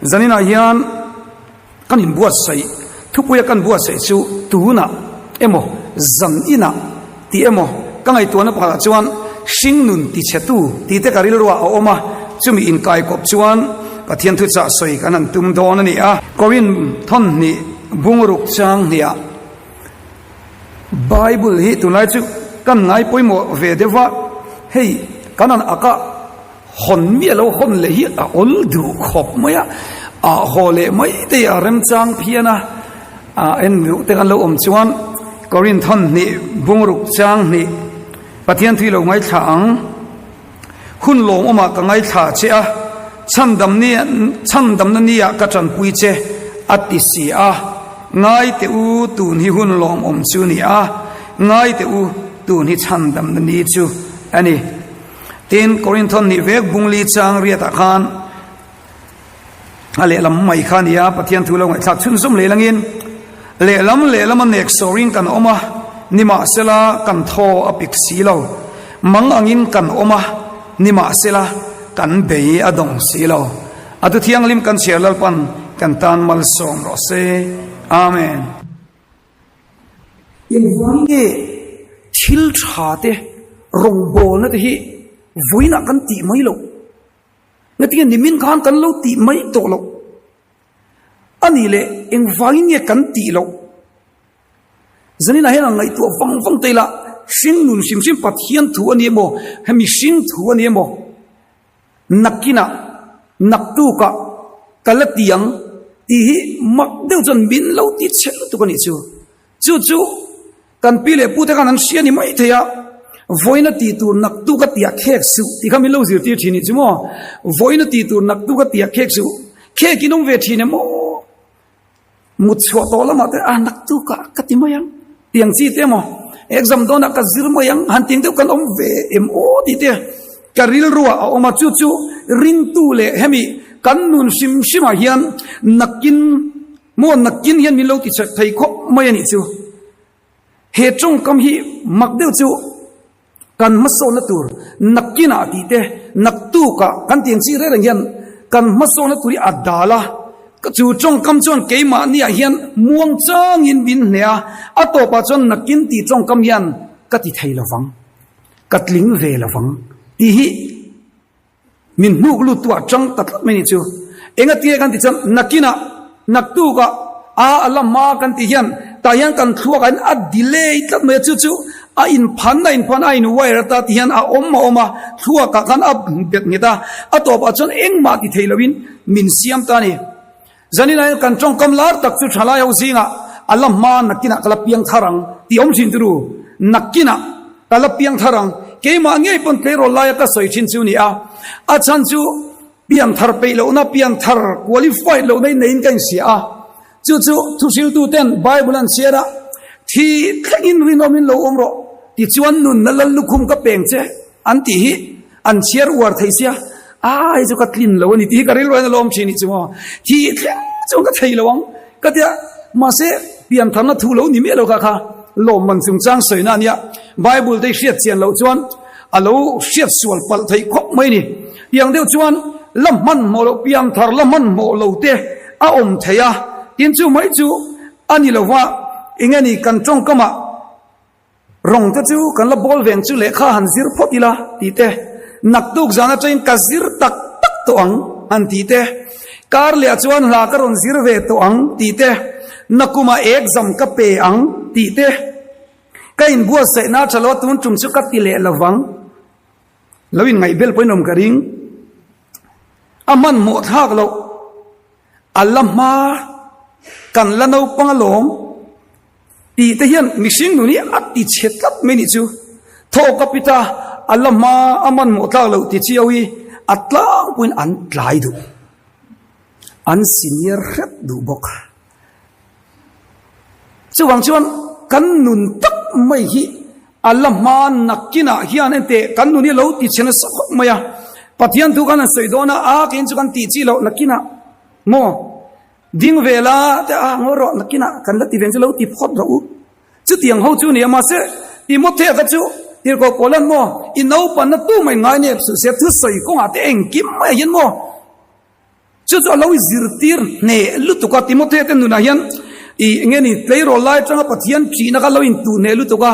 Zaninah hian kan inbuatsaih, thupuia kan buatsaih chu tunah emaw zaninah tih emaw ka ngaihtuahna pakhatah chuan hringnun tichhetu tih te ka rilruah a awm a, chumi inkaikawp chuan Pathian thuchah sawi kan han tum dawn a ni a. Korin thawnhnih bungruk chang hniah Bible hi tunlai chu kan ngai pawimawh ve deuh va, hei kan han ak a, hawn miah lo hawn leh hi a awl duh khawp mai a, a haw leh mai te a remchang phian a, a en duh te kan lo awm chuan Korinth hawn hnih bungruk chang hnih Pathian thui lo ngaithla ang, hun lawmawmah ka ngaithla che a, chhandam ni chhandamna nia ka tanpui che a ti si a, ngai teh u tun hi hun lawmawm chu ni a, ngai teh u tun hi chhandamna ni chu a ni. Tin, Korinthon nih vek bungli chang riatah khan a lehlam mai kha a ni a, Pathian thu lo ngaihthlak chhunzawm leh langin lehlam lehlam a nek sawrin kan awm a, nimahsela kan thaw a pik si lo, mang angin kan awm a, nimahsela kan bei a dawng si lo. A thu thianghlim kan chhiar Lalpan kan tan malsawm rawh se. Amen. Engvang nge thil tha te rawngbawlna te hi vawiinah kan tih mai loh? Ngatinge nimin khan kan lo tih mai tawh loh? A nih leh engvangin nge kan tih loh? Zaninah hian ang ngaihtuah vang vang ta ila, hringnun hrim hrim Pathian thu a ni emaw, hemi hring thu a ni emaw, Nakinah, naktukah ka la ti ang tih hi mak deuh chuan min lo ti chhe lutuk a nih chu. Chu chu kan pi leh pute khan an hria ni mai thei a, vawiina tih tur naktuk a tia khek suh tih kha min lo zirtir thin nih chu maw? Vawiina tih tur naktuk a tia khek suh, khek in awm ve thin em aw? Mut chhuah tawh lamah te a naktukah ka ti mai ang tih ang chi te emaw exam dawnah ka zir mai ang han tih ang deuh kan awm ve em aw tih te ka rilruah a awm a chu chu ringtu leh hemi kan nun hrim hrimah hian nakin maw nakin hian min lo ti chhe thei khawp mai a nih chu. He tawngkam hi mak deuh chu kan hmasawnna tur nakinah tih te, naktukah kan tih ang chi reng reng hian kan hmasawnna tur hi a dal a, chu tawngkam chuan keimahniah hian muang changin min hneh a, a tawpah chuan nakin tih tawngkam hian ka ti thei lovang, ka tling ve lovang tih hi Min hnuk lut tu ah tang ta tlat mai ni chu. Enga tia kan ti chuan nakinah, naktukah a a la hma kan tih hian tah hian kan thluak ah hian a delay tlat mai a, chu chu a inphan a inphan a in wire ata ti hian a awm a awm a, thluak ah khan a bet nghet a, a tawpah chuan engmah ti thei loin min siam ta a ni. Zaninah hian kan tawngkam lar tak chu thalai ho zingah a la hma nakinah ka la piang thar ang tih awm thin turu. Nakinah ka la piang thar ang. Keimah ngei pawn tleirawl laia ka sawi thin chu ni a. A chhan chu piang thar peih lohna, piang thar qualified lohna in neiin ka inhria a. Chu chu thuhriltu ten Bible an chhiar a, thi thlengin rinawmin lo awm rawh tichuan nunna lal lukhum ka peng che an tih hi An chhiar uar thei sia, a hei chu ka tlin lo a ni tih hi ka rilru hian a lawm thin nih chu maw. Thih thleng chuan ka thei lo ang ka tia, mahse piantharna thu lo ni miah lo kha kha lawmman chungchang sawina a nia. Bible te hi hriat chian loh chuan a lo hriat sual palh theih khawp mai a ni. Tiang deuh chuan la hmanhmawh loh pianthar la hmanhmawh lo te a awm thei a, tin chu mai chu a ni lo va, eng nge ni kan tawngkamah Rawng te chu kan la bawl veng chu lehkha han zir phawt ila tih te, naktuk zan atangin ka zir tak tak tawh ang han tih te, kar lehah chuan hla ka rawn zir ve tawh ang tih te, nakumah exam ka pe ang tih te, ka inbuatsaihna tha lo a tun tum chu ka ti leh lovang. Lo inngaihbel pawhin awm ka ring. A hmanhmawh thlak loh. A la hma kan la naupang alawm tih te hian mihring nun hi a ti chhe tlat mai nih chu. Thaw ka pita a la hma a hmanhmawh tlak loh ti chiau hi a tlangpuiin an tlai duh. An senior hrep duh bawk. Chuvang chuan kan nun tak mai hi a la hma nakinah hian enteh kan nun hi lo ti chhe nasa khawp mai a. Pathian thu khan an sawi dawn a, a keiin chu kan tih chi loh nakinah maw ding ve la te a ngawi rawh nakinah kan la ti ve ang chu lo ti phawt rawh u. Chutiang ho chu a ni a, mahse Timothea kha chu tirhkoh Paulan maw i naupanna tu mai ngai nep suh se thusawi kawngah te engkim mai ah hian maw. Chu chu a lo i zirtir hneh lutuk a, Timothea te nunah hian i enge ni tleirawl lai atanga Pathian thihna kha lo intuh hneh lutuk a,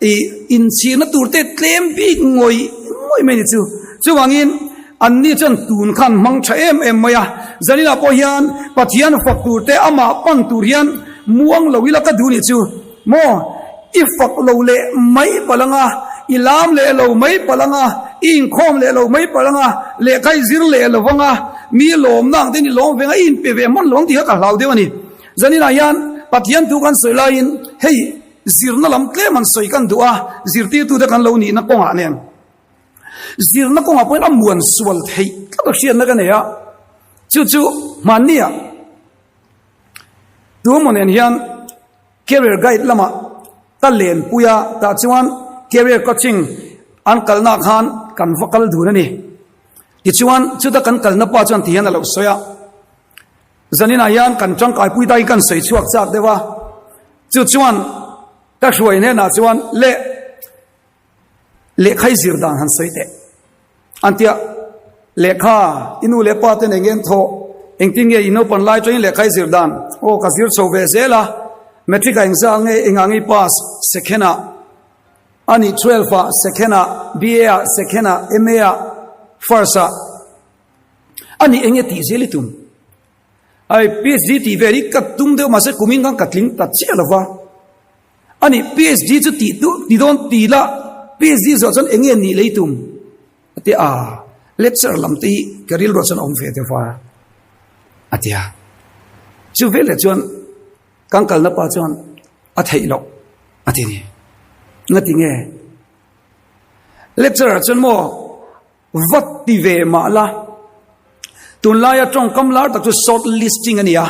i inchhirna tur te tlem bik ngawih ngawih mai ni chu. Chuvangin anni chuan tun khan hmang tha em em mai a, zaninah pawh hian Pathian fak tur te amah pan tur hian muang lo ila ka duh ni chu. Maw? I fak lo leh mai palh anga, i lam leh lo mai palh anga, i inkhawm leh lo mai palh anga, lehkha i zir leh lo anga, mi lawmna ang ten i lawm ve anga, i inpe ve hman lo ang tih kha ka hlau deuh a ni. Zaninah hian Pathian thu kan sawi laiin hei zirna lam tlem an sawi kan duh a, zirtirtute kan lo nihna kawngah nen zirna kawngah pawhin a muan sual theih tlat a hriatna ka nei a, chu chu hmanniah tuemaw nen hian Career Guide lamah ka lenpui a, tah chuan Career Coaching an kalna ah khan kan va kal dun a ni. Tichuan chuta kan kalna pa chuan ti hian a lo sawi a, Zaninah hian kan tangkaipui ta hi kan sawi chhuak chak deuh a, chu chuan ka hruai hnenah chuan le Lehkha i zir dan han sawi teh. An tia, Lehkha, i nu leh pa ten eng nge an thawh? Engtin nge i naupan lai atangin lehkha i zir dan? Aw, ka zir chho ve zel a. Matric ah engzah nge engah nge i pass? Second ah. A nih twelve ah, second ah, BA ah, second ah, MA ah, first ah. A nih eng nge tih zel i tum? Ai, PhD tih vel hi ka tum deuh mahse kumin khan ka tling ta chiah lo va. A nih, PhD chu tih duh ti dawn ti la, PhD zawh chuan eng nge nih lei tum? A ti a, lecture lam te hi ka rilruah chuan a awm ve deuh va, a ti a. Chu veleh chuan kan kalna pa chuan a theih loh a ti ni. Ngati nge? Lecturer chuan maw Va ti ve mah la. Tunlaia tawngkam lar tak chu short listing a ni a,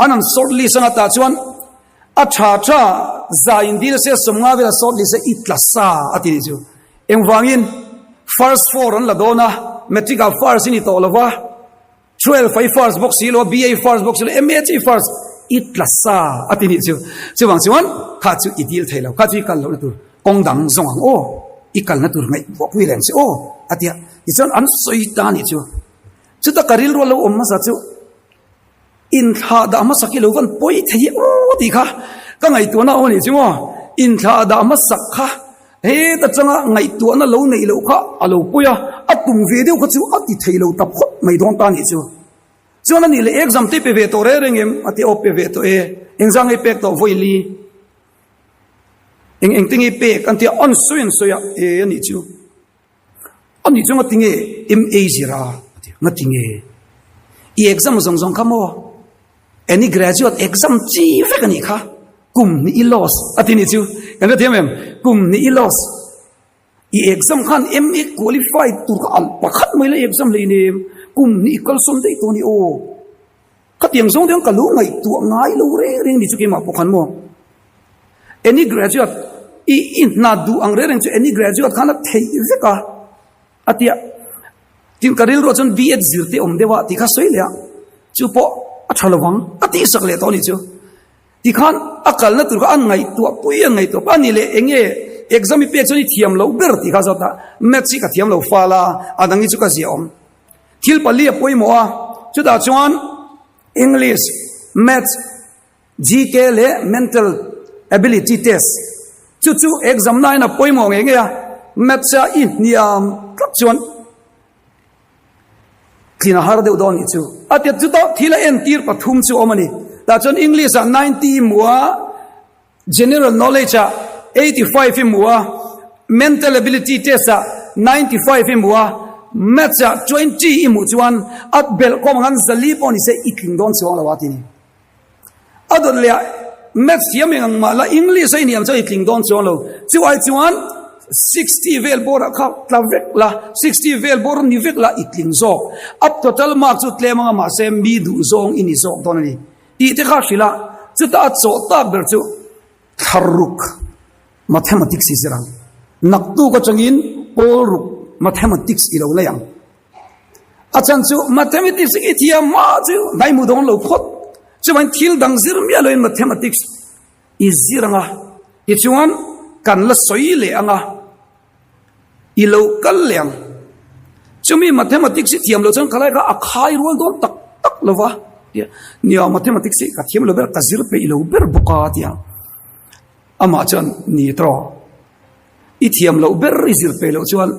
an han short list anga tah chuan a tha tha za in dil se sawmnga vela short list a i tla sa a ti nih chu. Engvangin first four an la dawn a, matric ah first i ni tawh lo va, 12 i first bawk si lo a, BA first bawk si lo, MA chi first i tla sa a ti nih chu. Chuvang chuan kha chu i dil thei lo, kha chu i kal lohna tur kawng dang zawng ang aw, i kalna tur ngaihtuah pui reng che aw a ti a. Tichuan an sawi ta nih chu. Chuta ka rilru a lo awm hmasa chu inthlah dah hmasak hi lo van pawi thei aw tih kha ka ngaihtuahna aw nih chu maw. Inthlah dah hmasak kha Heta changa ngaihtuahna lo neih loh kha a lo pawi a, a tum ve deuh kha chu a ti thei lo ta phawt mai dawn ta nih chu. Chuan a nih leh exam te pe ve tawh reng reng em? A ti aw pe ve tawh e, engzah nge pek tawh vawi li? Eng engte nge pek? An ti a, an sawi an sawi a, e a nih chu. A nih chu ngati nge MA zir a? A ti a, ngati nge? I exam zawng zawng kha maw? Any graduate exam chi vek a nih kha, kum hnih i loss a ti nih chu. Kan hrethiam em? Kum hnih i loss. I exam khan MA qualify tur kha al pakhat mai la exam hlei nem. Kum hnih i kalsawn daih tawh a ni aw. Khatiang zawng te hian ka lo ngaihtuah ngai lo reng reng ni chu keimah pawh khan maw. Any graduate i i hna duh ang reng reng chu any graduate khan a theih vek a a tia. Tin ka rilruah chuan B.Ed zir te awm deuh a tih kha sawi leh a, chu pawh a tha lovang a tihsak leh tawh a nih chu. Tikhan a kalna tur kha a ngaihtuah pui a ngaihtuah pui a ni leh eng nge exam i pek chuan i thiam loh ber tih kha zawt a, maths hi ka thiam lo fal a, a dang hi chu ka ziahawm. Thil pali a pawimawh a, chutah chuan English, Maths, GK leh Mental Ability Test chu chu exam nain a pawimawh ngei ngei a, Maths a i hniam tlat chuan tlin a har deuh dawn nih chu. A tia chutah thil a entir pathum chu awm a ni. Tah chuan English ah 90 i hmu a, General Knowledge ah 85 i hmu a, Mental Ability Test ah 95 i hmu a, Maths ah 20 i hmuh chuan a belh kawm ang an zali pawh ni se i tling dawn chuang lo a ti ni. A dawt leh ah Maths thiam eng ang mah la English a i niam chuan i tling dawn chuang lo. Chu ai chuan 60 vel bawr ah kha tla vek la, 60 vel bawr ni vek la i tling zawk. A total mark chu tlem anga mahse mi duh zawng i ni zawk dawn a ni. Tih te kha hrilh a, chuta a chawh tak ber chu thlaruk mathematics i zir ang. Naktuk atangin pawlruk mathematics i lo nei ang. A chhan chu mathematics i thiam hma chu hnaimu dawn lo phawt. Chuvain thil dang zir miah loin mathematics i zir ang a, tichuan kan la sawi leh ang a. I lo kal leh ang. Chumi mathematics i thiam loh chuan khalai kha a khai rual dawn tak tak. lo va tia nia mathematics hi ka thiam lo ber ka zir peih lo ber bawk a tia amah chuan ni tawh i thiam loh ber i zir peih loh chuan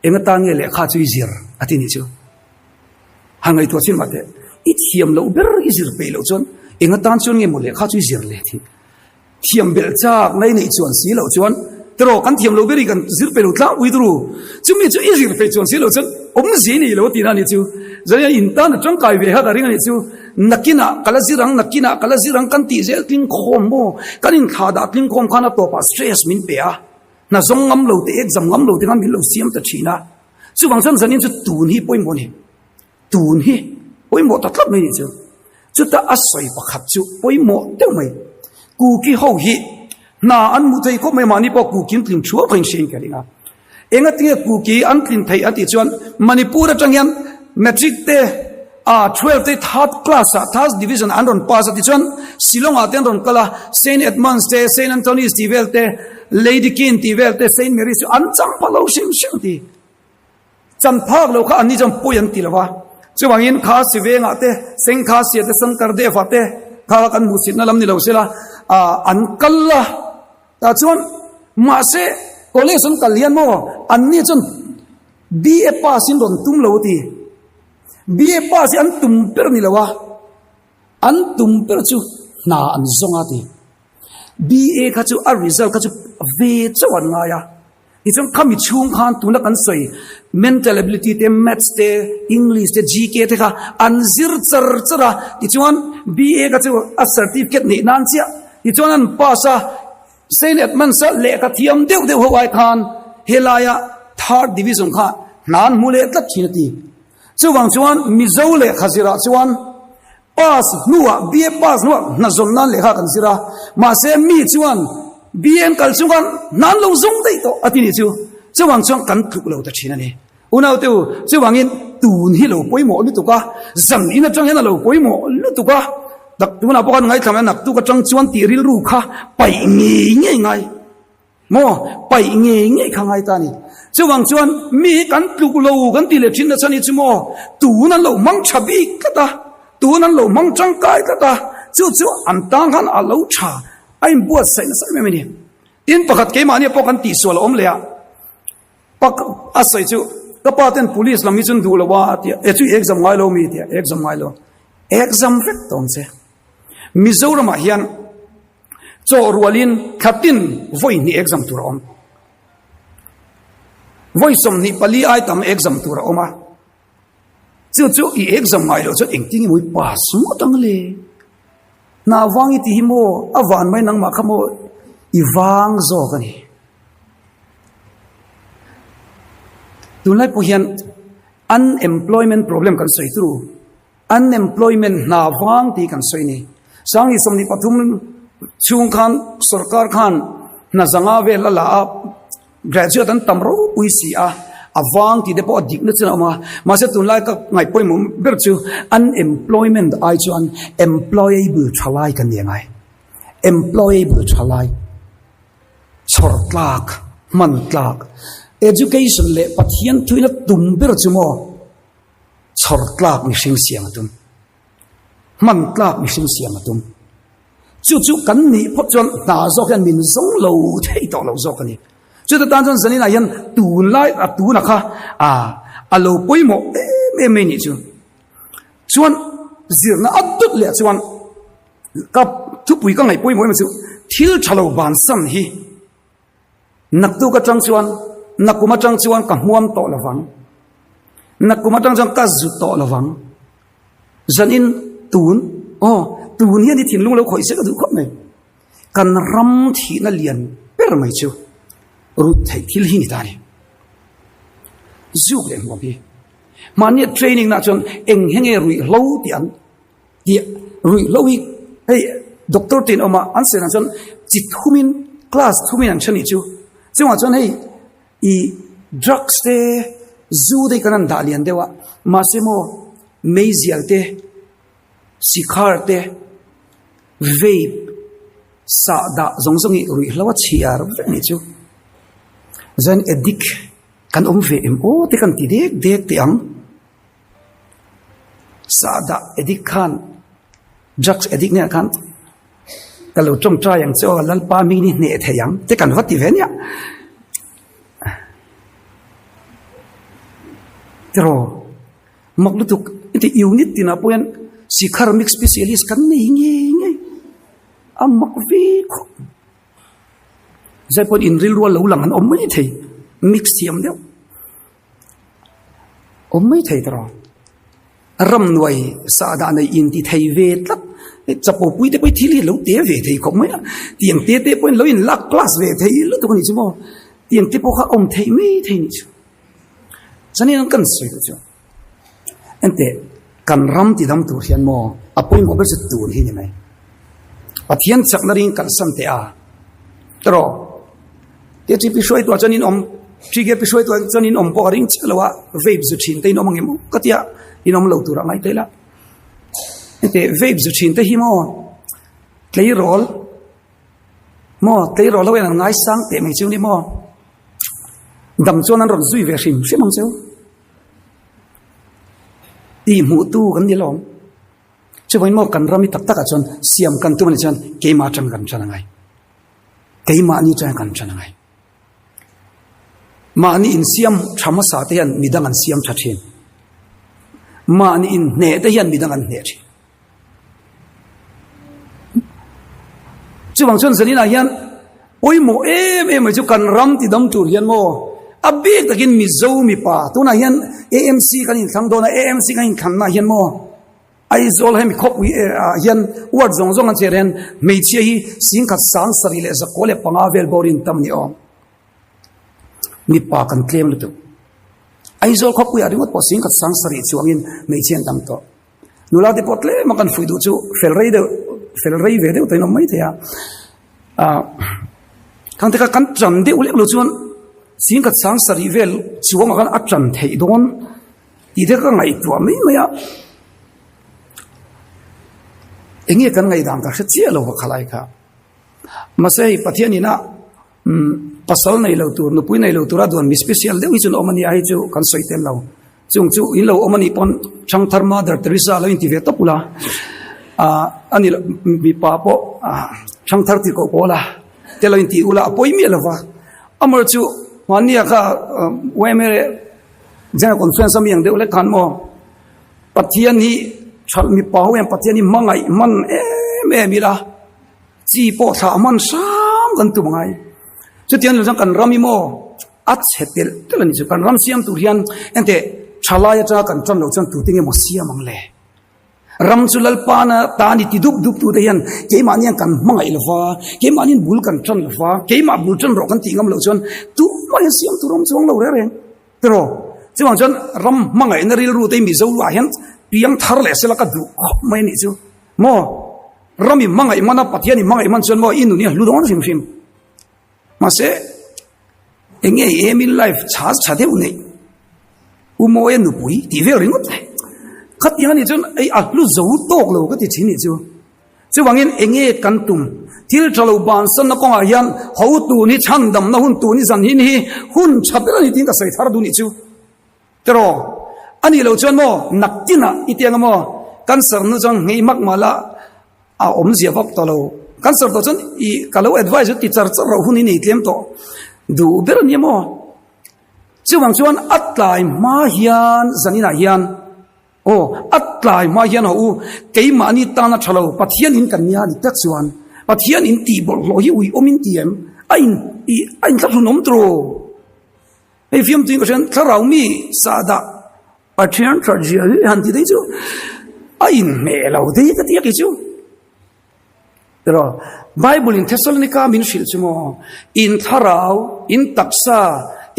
eng atan nge lehkha chu i zir a ti nih chu han ngaihtuah chin mah teh i thiam loh ber i zir peih loh chuan eng atan chuan nge maw lehkha chu i zir leh thih Thiam belh chak na i neih chuan si loh chuan tiraw kan thiam lo ber i kan zir peih lo tlangpui turu chumi chu i zir peih chuan si loh chuan awmzia i nei lo tihna a nih chu zan in tan a tangkai ve kha ka ring a nih chu nakinah ka la zir ang nakinah ka la zir ang kan tih zel tling khawm maw kan inthlah dah tling khawm khan a tawpah stress min pe a hna zawng ngam lo te exam ngam lo te khan min lo siam ta thin a chuvang chuan zanin chu tun hi pawimawh a ni. Tun hi pawimawh ta tlat mai nih chu. Chuta a sawi pakhat chu pawimawh deuh mai. Kuki ho hi hna an hmuh thei khawp mai mahni pawh kuki an tlin thuau kha in hriain ka ring a. Engatinge kuki an tlin theih an tih chuan Manipur atang hian Matric te ah twelve te third class ah third division an rawn pass a tichuan Shillong ah te an rawn kal a Saint Edmunds te Saint Anthony's tih vel te Lady Kin tih vel te Saint Mary's chu an chang pha lo hrim hrim a ti. Chan phak lo kha anni chuan pawi an ti lo va, chuvangin kha Sivengah te, Sengkhasia te, Sankardev-ah te kha kan hmuhsitna lam ni lo sela an kal a, tah chuan mahse college an kal hian maw anni chuan BA pass in rawn tum lo a ti, BA pass hi an tum ber ni lo a, an tum ber chu hna an zawng a ti, BA kha chu a result kha chu ve chauh an ngai a. Tichuan khami chhung khan tuna kan sawi mental ability te, maths te, English te, GK te kha an zir char char a, tichuan BA kha chu a certificate neih nan chiah, tichuan an pass a, Saint Edmunds a lehkha thiam deuh deuh ho ai khan helaia third division kha hna an hmu leh tlat thin a ti. Chuvang chuan Mizo lehkha zirah chuan Pass hnuah BA pass hnuah hna zawn nan lehkha kan zir a, mahse mi chuan BA an kal chung khan hna an lo zawng daih tawh a ti nih chu. Chuvang chuan kan tluk lo ta thin a ni. Unaute u, chuvangin tun hi lo pawimawh lutuk a, zan in atang hian a lo pawimawh lutuk a, tak tunah pawh khan ngaithla mai a, naktuk atang chuan tih rilru kha paih ngei ngei ngai. Maw? Paih ngei ngei kha ngai ta a ni. Chuvang chuan mi hi kan tluk lo kan ti leh thin nasa ni chu maw? Tun an lo hmang tha bik tlat a, tun an lo hmang tangkai tlat a, chu chu an tang khan a lo tha, a inbuatsaih nasa em em a ni. Tin, pakhat keimahni pawh kan tihsual a awm leh a, pak a sawi chu ka pa ten police lam hi chuan duh lo a tia, e chu i exam ngai lo mi tia, exam ngai lo, exam vek tawng che. Mizoramah hian Chaw rualin thla tin vawi hnih exam tur a awm. Vawi 24 ai tam exam tur a awm a. Chu chu i exam ngai loh chuan engtin nge maw i pass ngawt ang le? Hna vang i ti hi maw a van mai nangmah kha maw i vang zawk a ni. Tunlai pawh hian unemployment problem kan sawi turu. Unemployment hna vang tih kan sawi ni. Sangni 23 chhung khan sorkar khan hna zanga vel a la a, graduate an tam ropui si a, a vang tih te pawh a dikna chu a awm a. Mahse tunlai ka ngaih pawimawh ber chu unemployment ai chuan employable thalai kan ni a ngai. Employable thalai, chhawr tlak, hman tlak, education leh Pathian thuina tum ber chu maw? Chhawr tlak mihring siam a tum. Hman tlak mihring siam a tum. Chu chu kan nih phawt chuan hna zawk hian min zawng lo thei tawh lo zawk a ni. Chuta tan chuan zaninah hian tunlai a tuna kha a a lo pawimawh em em mai nih chu. Chuan zirna a dawt leh chuan ka thupui ka ngaih pawimawh em chu thil tha lo bansan hi Naktuk atang chuan, nakum atang chuan ka hmuam tawh lo vang. Nakum atang chuan ka zu tawh lo vang. Zanin tun, aw, tun hian i thinlung lo khawih se ka duh khawp mai. Kan ram thihna lian ber mai chu rut theih thil hi ni ta a ni. Zuk leh hmuam hi. Mahnia training nah chuan eng he nge ruihhlo tih an Tih ruihhlo hi hei doctor te in awm a, an sawi dan chuan chi thumin class thumin an then nih chu. Chungah chuan hei ih drugs te zu te hi kan han dah lian deuh a, mahse maw meizial te sikhar te vape sahdah zawng zawng hi ruihhlo a chhiar vek nih chu. Chuan addict kan awm ve em aw te kan ti dek dek teh ang. Sahdah addict khan drugs addict nen khan ka lo tawngtai ang che aw Lalpa mi ni hneh thei ang te kan va ti ve nia. Tiraw mak lutuk heti unit tinah pawh hian sikhar mix specialist kan nei ngei ngei a mak ve khawp. Zai pawhin in rilru a lo lang an awm mai thei mix thiam deuh awm mai thei tawh ramnuai sah dah nei in ti thei ve tlat chapo pui te pawh hi thil hi lo te ve thei khawp mai a tiang te te pawhin lo in lak class ve thei lutuk a nih chu maw tiang te pawh kha awm theih mai thei a nih chu chuanin kan sawi duh chu. Enteh, kan ram ti dam tur hian maw a pawimawh ber chu tun hi ni mai. Pathian chakna ring kalsan teh a. Tawh, KTP hruaituah chuan in awm, TKP hruaituah chuan in awm pawh a ring chiah lo a, vape zu thin te in awm ang em ka tia, in awm lo tur a ngai tel a. Enteh, vape zu thin te hi maw tleirawl maw tleirawl ho hian an ngaisang teh mai chu ni maw dam chuan an rawn zui ve hrim hrim ang cheu. Tih hmuhtu kan ni lawm. Chuvangin maw kan ram hi tak takah chuan siam kan tum a nih chuan keimah atang kan tan angai. Keimahni atang kan tan angai. Mahni insiam tha hmasa te hian midang an siam tha thin. Mahni inhneh te hian midang an hneh thin. Chuvang chuan zaninah hian pawimawh em em mai chu kan ram ti dam tur hian maw a bik takin Mizo mipa tunah hian AMC kan inthlang dawn a AMC kan inthlanna hian maw Aizawl hemi khawpui ah hian ward zawng zawng an chhiar hian hmeichhia hi singkhat sang sarih leh zakua leh panga vel bawr in tam a ni awm. Mipa kan tlem lutuk. Aizawl khawpuiah ringawt pawh singkhat sang sarih chuangin hmeichhia an tam tawh. Nula te pawh tlem a kan fuih duh chu fel rei deuh fel rei ve deuh tawhin a awm mai thei a. Ah khang te kha kan tan deuh lek lo chuan singkhat sang sarih vel chuangah khan a tan theih dawn tih te ka ngaihtuah mai mai a. Eng nge kan ngaihdan ka hre chiah lo va khalai kha. Mahse hei Pathian ina pasal nei lo tur nupui nei lo tura duan mi special deuh hi chu an awm a nia hei chu kan sawi tel lo. Chung chu in lo awm a nih pawn Thangthar Mother Teresa lo inti ve tawp ula ah a ni loh mipa pawh ah Thangthar tih koh pawl a te lo inti ula a pawi miah lo va amah chu hmannia kha yma General Conference a mi ang deuh lek khan maw Pathian hi thalh mipa ho hian Pathian hi hmangaih hman em em ila chi pawh thlah hman hram kan tum angai chutiang lo chuan kan ram hi maw A chhe telh telh a ni chu. Kan ram siam tur hian enteh thalai atanga kan tan loh chuan tute nge maw siam ang le? Ram chu Lalpana ta a ni ti dup dup tute hian keimahni hian kan hmangaih lo va, keimahni hian bul kan tan lo va, keimah bul tan rawh kan tih ngam loh chuan tumah hian siam tur awm chuang lo reng reng. Tiraw? Chuvang chuan ram hmangaihna rilru te Mizo ah hian piang thar leh sela ka duh khawp mai a nih chu. Maw? Ram i hmangaih man a, Pathian i hmangaih man chuan maw i nun hi a hlu dawn hrim hrim. Mahse, eng nge i aim in life chha chha deuh neih U Mawia nupui tih vel ringawt le. Khatiang anih chuan ei a hlu zo tawk lo ka ti thin nih chu. Chuvangin eng nge kan tum thil tha lo bansanna kawngah hian hotu ni chhandamna hun tun i zan hin hi hun tha ber a ni tiin ka sawi thar duh nih chu. Tiraw? A nih loh chuan maw naktinah i tiang a maw cancer nu chuan nghei mak mah la a awmzia vak tawh lo. Cancer tawh chuan i ka lo advice chu ti char char roh hun i nei tlem tawh duh ber a nia maw. Chuvang chuan a tlai hma hian zaninah hian aw a tlai hma hian haw u keimahni tan a tha lo Pathian in kan nia ni tak chuan Pathian in tih bawlhhlawh hi ui awm in ti em a in a inthlahrun awm tawh. Hei fiamtuin ka hriat thlarau mi sahdah Pathian that zia hi han ti daih chu a inhmeh lo daih ka ti a kei chu. Tiraw Bible in Thessalonica min hrilh chu maw in thlarau in taksa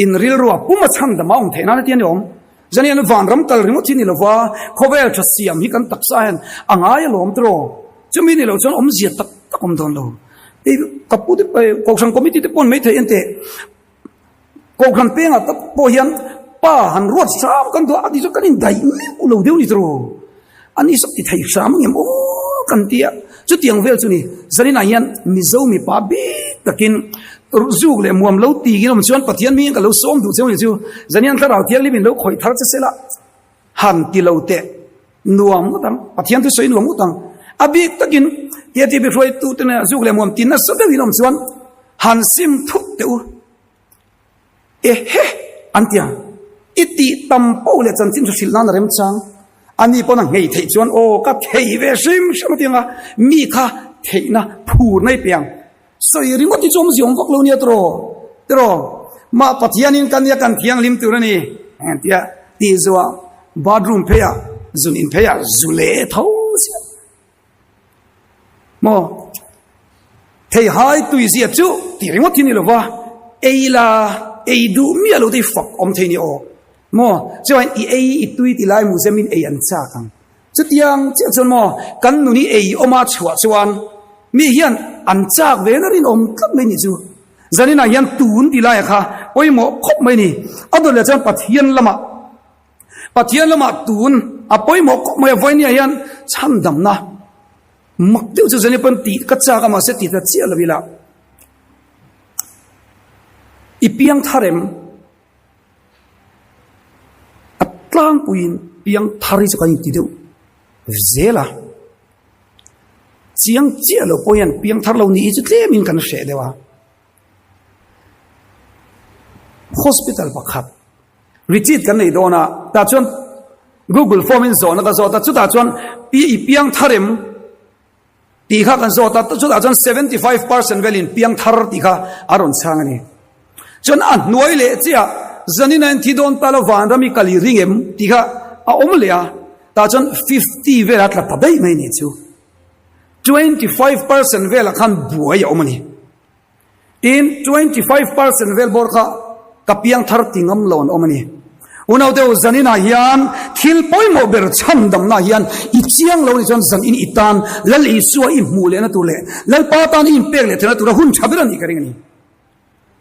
in rilrua puma chhandam a awm theih nan a ti a ni awm. Zanian vanram kal ringawt hi ni lova khawvel tha siam hi kan taksa hian a ngai alawm tiraw. Chumi ni lo chuan awmzia tak tak awm dawn lo. Hei ka pu te kohhran committee te pawn maithei enteh. Kohhran pengah tak pawh hian pa han ruat hram kan duh a, a ti chu kan indaih meuh lo deuh ni tawh. A ni sak ti thei hram ang em aw kan ti a, chutiang vel chu ni. Zaninah hian Mizo mipa bik takin zuk leh muam lo tiin awm chuan Pathian hmingin ka lo sawm duh cheu ni chu. Zanian thlarau thianghlim in lo khawih thar che sela han ti lo teh. Nuam ngawt ang, Pathian thusawi nuam ngawt ang. A bik takin KTP hruaitute nena zuk leh muam ti nasa deuhin awm chuan han sim thut teh u. Ehe! An ti ang. I tih tam poh leh chanchin chu hrilh nan a remchang. Ani pawn a nghei theih chuan aw ka thei ve hrim hrim a ti ang a, mi kha theihna phurna i pe ang. Sawi ringawt hi chu awmzia awm vak lo nia tiraw? Tiraw? Mah Pathianin ka nia kan thianghlim tur a ni. Tia tih zuah bathroom pheiah zun in pheiah zu leh tho chiah. Maw? Thei hai tui zia chu tih ringawt hi ni lo va, ei la ei duh miah lo te hi fak awm thei ni aw. Maw? Chuan i ei i tui ti lai museum in ei an chak ang. Chutiang chiah chuan maw kan nun hi ei awma chhuah chuan mi hian an chak ve na rinawm tlat mai nih chu. Zaninah hian tun ti laia kha pawimawh khawp mai ni. A dawt leh chuan Pathian lamah Pathian lamah tun a pawimawh khawp mai a vawinia hian chhandamna mak deuh chu zanin pawn tih ka chak a mahse tih ta chiah lo ila i piang thar em? A tlangpuiin piang thar hi chu kan inti deuh zel a, chiang chiah lo pawh hian piang thar lo nih hi chu tlemin kan hreh deuh a. Hospital pakhat retreat kan nei dawn a, tah chuan Google form in zawhna ka zawt a, chutah chuan pi i piang thar em? Tih kha kan zawt a, chutah chuan 75% velin piangthar tih kha a rawn chhang a ni. Chuan a hnuai leh chiah zanina in thi dawn ta lo vanram i kal i ring em tih kha a awm leh a, tah chuan 50 vel a tla ta daih mai ni chu. 25% velah khan buai a awm a ni. Tin, 25% vel bawr kha ka piangthar ti ngam lo an awm a ni. Unaute u, zaninah hian thil pawimawh ber chhandamna hian i chiang lo ni chuan zanin i tan Lal Isua i hmuh lehna tur leh Lalpa tan i inpek leh theihna tura hun tha ber a nih ka ring a ni.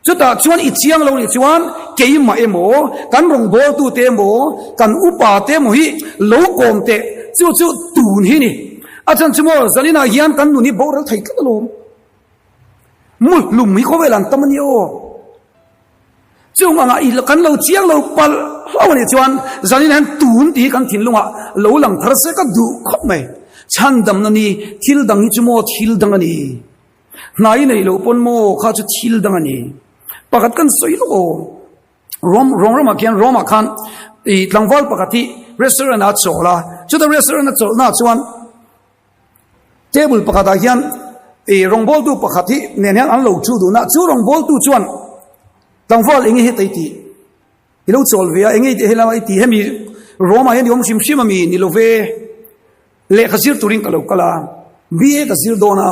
Chutah chuan i chiang lo nih chuan keimah emaw, kan rawngbawltute emaw, kan upa te emaw hi lo kawm teh, chu chu tun hi ni. A chhan chu maw zaninah hian kan nun hi boral thei tlat alawm. Muhlum hi khawvel an tam a ni aw. Chung anga i kan lo chiang lo palh hlauh a nih chuan zanin hian tun tih hi kan thinlungah lo lang thar se ka duh khawp mai. Chhandamna ni thil dang hi chu maw thil dang a ni. Hnai nei loh pawn maw kha chu thil dang a ni. Pakhat kan sawi lawk aw. Rom Rom ramah khian Romah khan i tlangval pakhat hi restaurant ah a chawl a. Chuta restaurant a chawlhna ah chuan Table pakhatah hian ih rawngbawltu pakhat hi nen hian an lo thu dun a, chu rawngbawltu chuan tlangval eng nge heta i tih? I lo chawl ve a, eng nge i tih helama i tih? Hemi Rome ah hian i awm hrim hrim a mi? Ni lo ve, lehkha zir turin ka lo kal a, BA ka zir dawn a,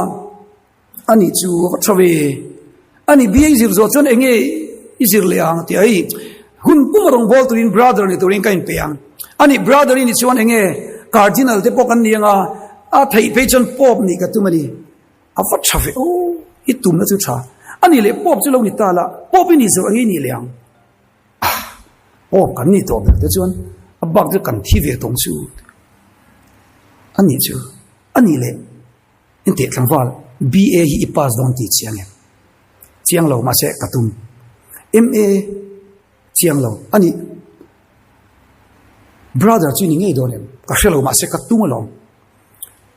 a nih chu a va tha ve, a nih BA i zir zawh chuan eng nge i zir leh ang a ti a, hei hun puma rawngbâwl turin brother ni turin ka inpe ang, a nih brother i nih chuan eng nge cardinal te pawh kan ni ang a, a theih phei chuan pope nih ka tum a ni, a va tha ve aw, i tumna chu tha, a nih leh pope chu lo ni ta la, pope i nih zawh eng nge i nih leh ang, ah pope kan nih tawh ber te chuan a bak chu kan thi ve tawng chu a nih chu, a nih leh. Intih tlangval BA hi i pass dawn tih chiang em? Chiang lo mahse ka tum. MA chiang lo a nih. Brother chu i ni ngei dawn em? Ka hre lo mahse ka tum alawm.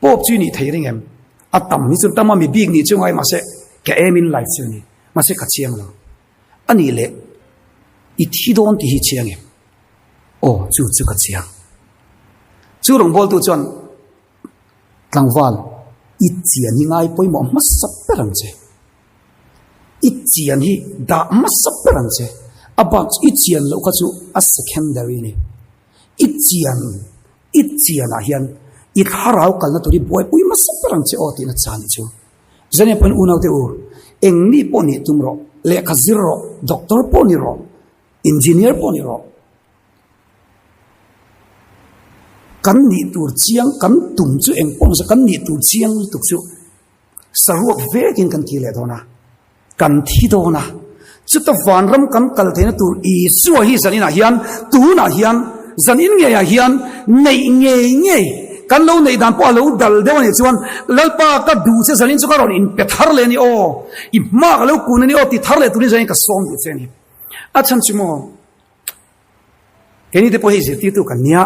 Pope chu i nih thei ring em? A tam hi chu tam a mi bik nih chu ngai mahse ka aim in life chu a ni. Mahse ka chiang lo. A nih leh i thi dawn tih hi chiang em? Aw chu chu ka chiang. Chu rawngbawltu chuan Tlangval, i chian hi ngai pawimawh hmasa ber ang che. I chian hi dah hmasa ber ang che. A bak chu i chian loh kha chu a secondary a ni. I chian, i chianah hian i thlarau kalna tur hi buaipui hmasa ber ang che aw tihna chan hi chu. Zania pawhin unaute u, eng mi pawh nih tum rawh, lehkha zir rawh, doctor pawh ni rawh, engineer pawh ni rawh, Kan nih tur chiang, kan tum chu eng pawh nise kan nih tur chiang lutuk chu saruak vekin kan thi leh dawn a, kan thi dawn a. Chuta vanram kan kal theihna tur Isua hi zaninah hian, tunah hian, zanin ngeiah hian neih ngei ngei kan lo neih dan pawh a lo dal deuh a nih chuan Lalpa ka duh che zanin chu ka rawn inpe thar leh a ni aw, i hma ka lo kun a ni aw ti thar leh turin zanin ka sawm duh che a ni. A chhan chu maw? Keini te pawh hei zirtirtu kan nia.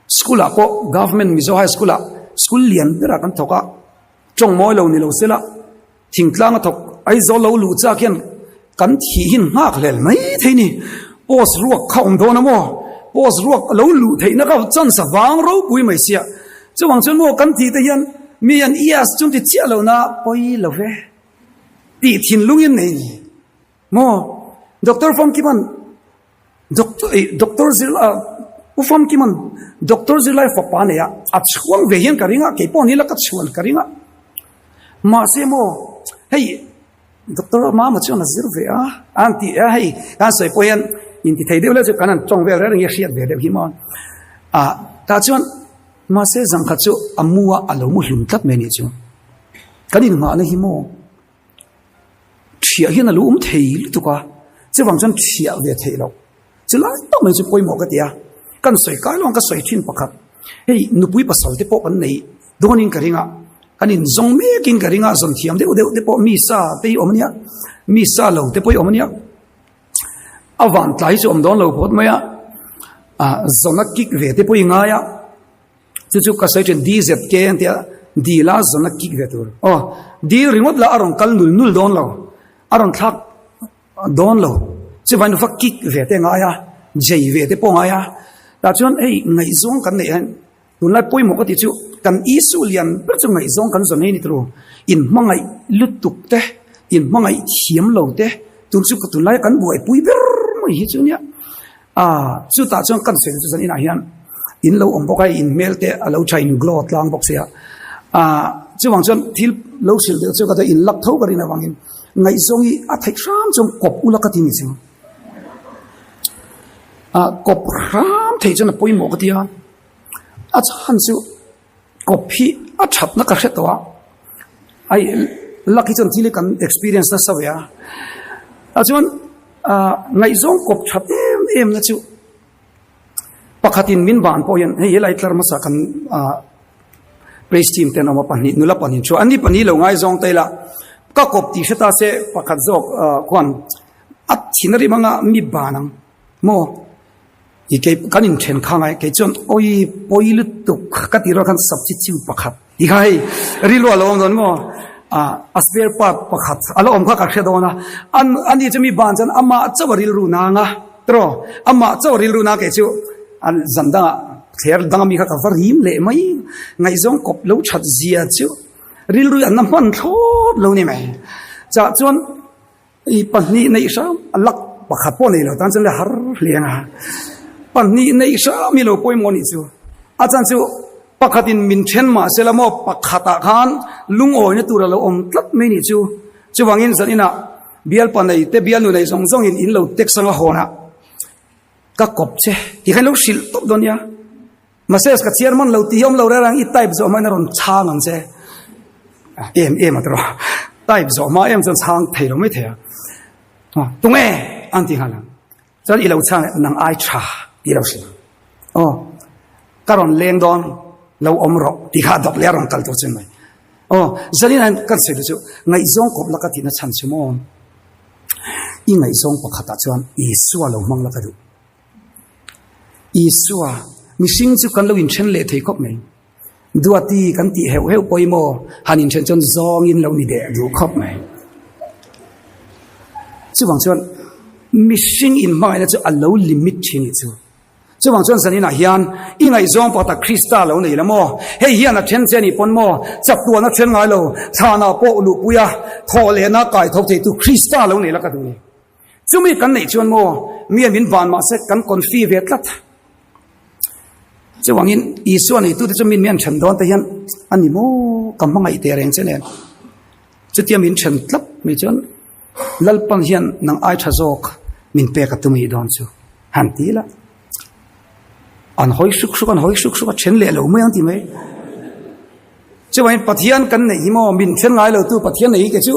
School ah pawh Government Mizo High School ah school lian berah kan thawk a, tawng mawi lo ni lo se la, thingtlang a thawk Aizawl lo luh chak hian kan thih hin nghak hlel mai thei ni. Post ruak kha awm dawn a maw? Post ruak a lo luh theihna kha chance a vang ropui mai sia. Chuvang chuan maw kan tih te hian mi an ias chu an ti chiah lo na pawi lo ve tih thinlungin nei ni maw? Doctor Famkiman Doctor ih Doctor zirlai U Famkiman Doctor zirlai fapa nei a, a chhuang ve hian ka ring a, kei pawh ni la ka chhuan ka ring a. Mahse maw hei Doctor Mama chuan a zir ve a, a han ti a hei kan sawi pawh hian inti thei deuh leh chu kan han tawng vel reng reng hi a hriat ve deuh hi maw. Ah tah chuan mahse zangkhat chu a mu a, a lo mu hlum tlat mai a nih chu. Kan inngahna hi maw. Thiah hian a lo awm thei lutuk a, chuvang chuan thiah ve theih loh. Chu lai tak mai chu pawimawh ka ti a, kan sawi kai lo ang ka sawi thin pakhat. Hei nupui pasal te pawh kan nei dawnin ka ring a, kan inzawng mekin ka ring a, zawn thiam deuh deuh te pawh mi sa te hi awm a nia, mi sa lo te pawh hi awm a nia. A van tlai hi chu awm dawn lo phawt mai a, ah zawna kik ve te pawh i ngai a. Chu chu ka sawi thin DZK an tia dil a zawn a kik ve tur. Aw dil ringawt lah a rawn kal nul nul dawn lo, a rawn thlak dawn lo. Chuvain va kik ve te ngai a, jei ve te pawh ngai a. Tah chuan hei ngaihzawng kan neih hian tunlai pawimawh ka tih chu kan Isu lian ber chu ngaihzawng kan zawn hei ni turu. Inhmangaih lutuk te, inhmangaih thiam lo te tun chu tunlai kan buaipui ber mai hi chu nia. A, chutah chuan kan sawi chu zan inah hian in lo awm bawk a, in hmel te a lo tha in glow tlang bawk sia. A, chuvang chuan thil lo hrilh deuh chu ka in lak tho ka rin avangin ngaihzawng hi a theih hram chuan kawp ula ka ti ni chu. A, kawp hram theih chuan a pawimawh ka ti a, a chhan chu kawp hi a thatna ka hre tawh a, ai luck hi chuan thil hi kan experience nasa ve a, tah chuan ah ngaihzawng kawp that em em na chu pakhatin min ban pawh hian hei helai tlar hmasa kan ah praise team te an awm a pahnih nula pahnih thu an ni pahnih lo ngaizawng ta ila ka kawp tih hre ta se pakhat zawk ah khuan a thin a rim anga mi ban ang maw. I kei kan inthen kha ngai kei chuan awi pawi lutuk ka tih rual khan substitute pakhat ti kha hei rilru a lo awm dawn maw ah a spare part pakhat a lo awm kha ka hre dawn a an ani chu mi ban chuan amah chauh a rilru nang a tiraw amah chauh a rilru nang kei chu an zan dangah thler danga mi kha ka va rim leh mai ngaihzawng kawp lo that zia chu rilru hi an la hman thlawt lo ni mai chah chuan. I pahnih neih hram a lak pakhat pawh nei lo tan chuan le har hle ang a. Pahnih neih hram hi lo pawimawh nih chu. A chan chu pakhatin min then mah se la maw pakhatah khan lungawina tur a lo awm tlat mai nih chu. Chuvangin zaninah bialpa nei te bialnu nei zawng zawngin in lo text anga hawnah ka kawp che tih kha in lo hrilh tawp dawn nia. Mahse ka chhiar man lo tih hi awm lo reng reng i type zawh hmain a rawn chhang ang che. Em em a tawrh a, type zawh hma em chuan chhang thei lo mai thei a. Tunge an ti nghal ang. Chuan i lo chhang leh nang ai tha tih lo hrilh ang. Aw ka rawn leng dawn lo awm rawh tih kha a dawp leh a rawn kal tur chu mai. Aw zanin hian kan sawi chu ngaihzawng kawp la ka tihna chhan chu maw i ngaihzawng pakhatah chuan Isua lo hmang la ka duh. Isua, mihring chu kan lo inthen leh thei khawp mai. Duati kan tih heuh heuh pawh hi maw han inthen chuan zawngin lo ni deh duh khawp mai. Chuvang chuan mihring inhmangaihna chu a lo limit thin nih chu. Chuvang chuan zaninah hian i ngaihzawng pakhatah Krista lo nei la maw? Hei hian a then che a nih pawn maw? Chaktuan a then ngai lo, thlanah pawh luhpui a, thawh lehna kai tho theitu Krista lo nei la ka duh ni. Chumi kan neih chuan maw mi min van mahse kan confi ve tlat. Chuvangin Isua neitute chu min an then dawn te hian a ni maw ka hmangaih teh reng che nen. Chutia min then tlat mai chuan Lalpan hian nang ai tha zawk min pek a tum anih dawn chu han ti la. An hawi suk suk an hawi suk suk a then leh lo mai ang ti mai. Chuvangin Pathian kan neih hi maw min then ngai lo tu Pathian neih hi ke chu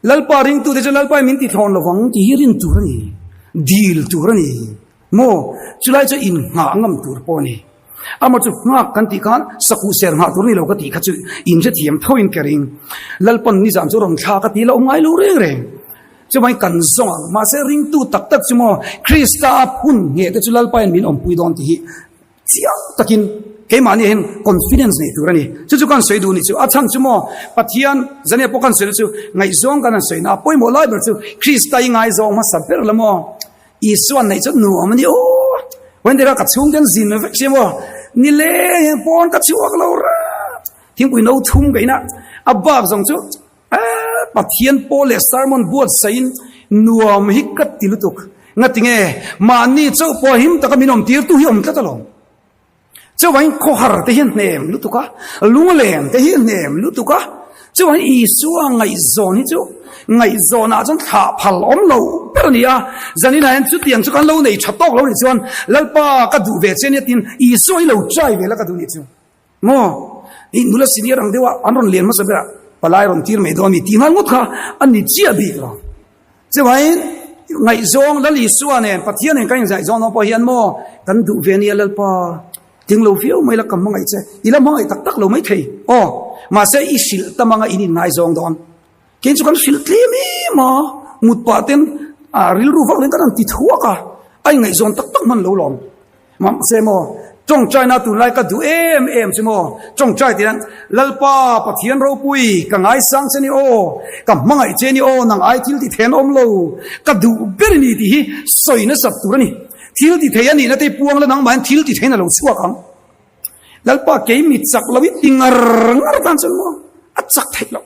Lalpa ringtute chu Lalpa in min ti thlawn lovang tih hi rin tur a ni, dil tur a ni maw? Chulai chu innghah ngam tur pawh a ni. Amah chu nghak kan tih khan sakuh ser nghah tur a ni lo ka tih kha chu inhrethiam thoin ka ring. Lalpan nizan chu rawn thla ka tih la awm ngai lo reng reng. Chuvangin kan zawng ang. Mahse ringtu tak tak chu maw Krista a phun ngheh te chu Lalpa in min awmpui dawn tih hi. Chiang takin keimahni hian confidence nei tur a ni. Chu chu kan sawi duh nih chu. A chhan chu maw Pathian zania pawh kan sawi chu ngaihzawng kan han sawi na a pawimawh lai ber chu Krista i ngaizawng hmasa ber la maw Isua neih chu nuam a ni aw. Wendera ka chhung ten zin vek sia maw ni le hian pawn ka chhuak lo rat thingpui no thum ka ina a bak zawng chu Pathian pawl leh sermon buatsaihin nuam hi ka ti lutuk. Ngatinge mahni chauh pawh him taka min awm tirtu hi awm tlat alawm. Chuvangin khawhar te hi a hnem lutuk a, lunglen te hi a hnem lutuk a. Chuvangin Isua ngaihzawn hi chu ngaihzawnah chuan thlah phal awm lo ber a ni a. Zaninah hian chutiang chu kan lo nei tha tawk lo nih chuan Lalpa ka duh ve che ania tiin Isua hi lo try ve la ka duh nih chu. Maw? I nula senior ang deuha an rawn lian hmasa berah palai rawn tir mai dawn mi tih nghal ngawt kha a ni chiah bik lo. Chuvangin ngaihzawng Lal Isua nen Pathian nen kan inzaihzawng dawn pawh hian maw kan duh ve ania Lalpa ding lo viau mai la ka hmangaih che i la hmangaih tak tak lo mai thei aw mahse i hrilh tam anga in inngaizawng dawn. Kei chu kan hrilh tlem em a mut pah ten a rilru vak len kan han ti thuak a a ingaihzawn tak tak hman lo lawm. Mahse maw, tawngtaina tunlai ka duh em em chu maw, tawngtai tih hian Lalpa Pathian ropui ka ngaisang che ni aw, ka hmangaih che ni aw, nang ai thil ti thei an awm lo, ka duh ber i ni tih hi sawi nasat tur a ni. Thil ti thei a nihna te puang la nangmah hian thil ti theiin a lo chhuak ang. Lalpa kei mi chak lo i ti ngar ngar tan chuan maw a chak theih loh.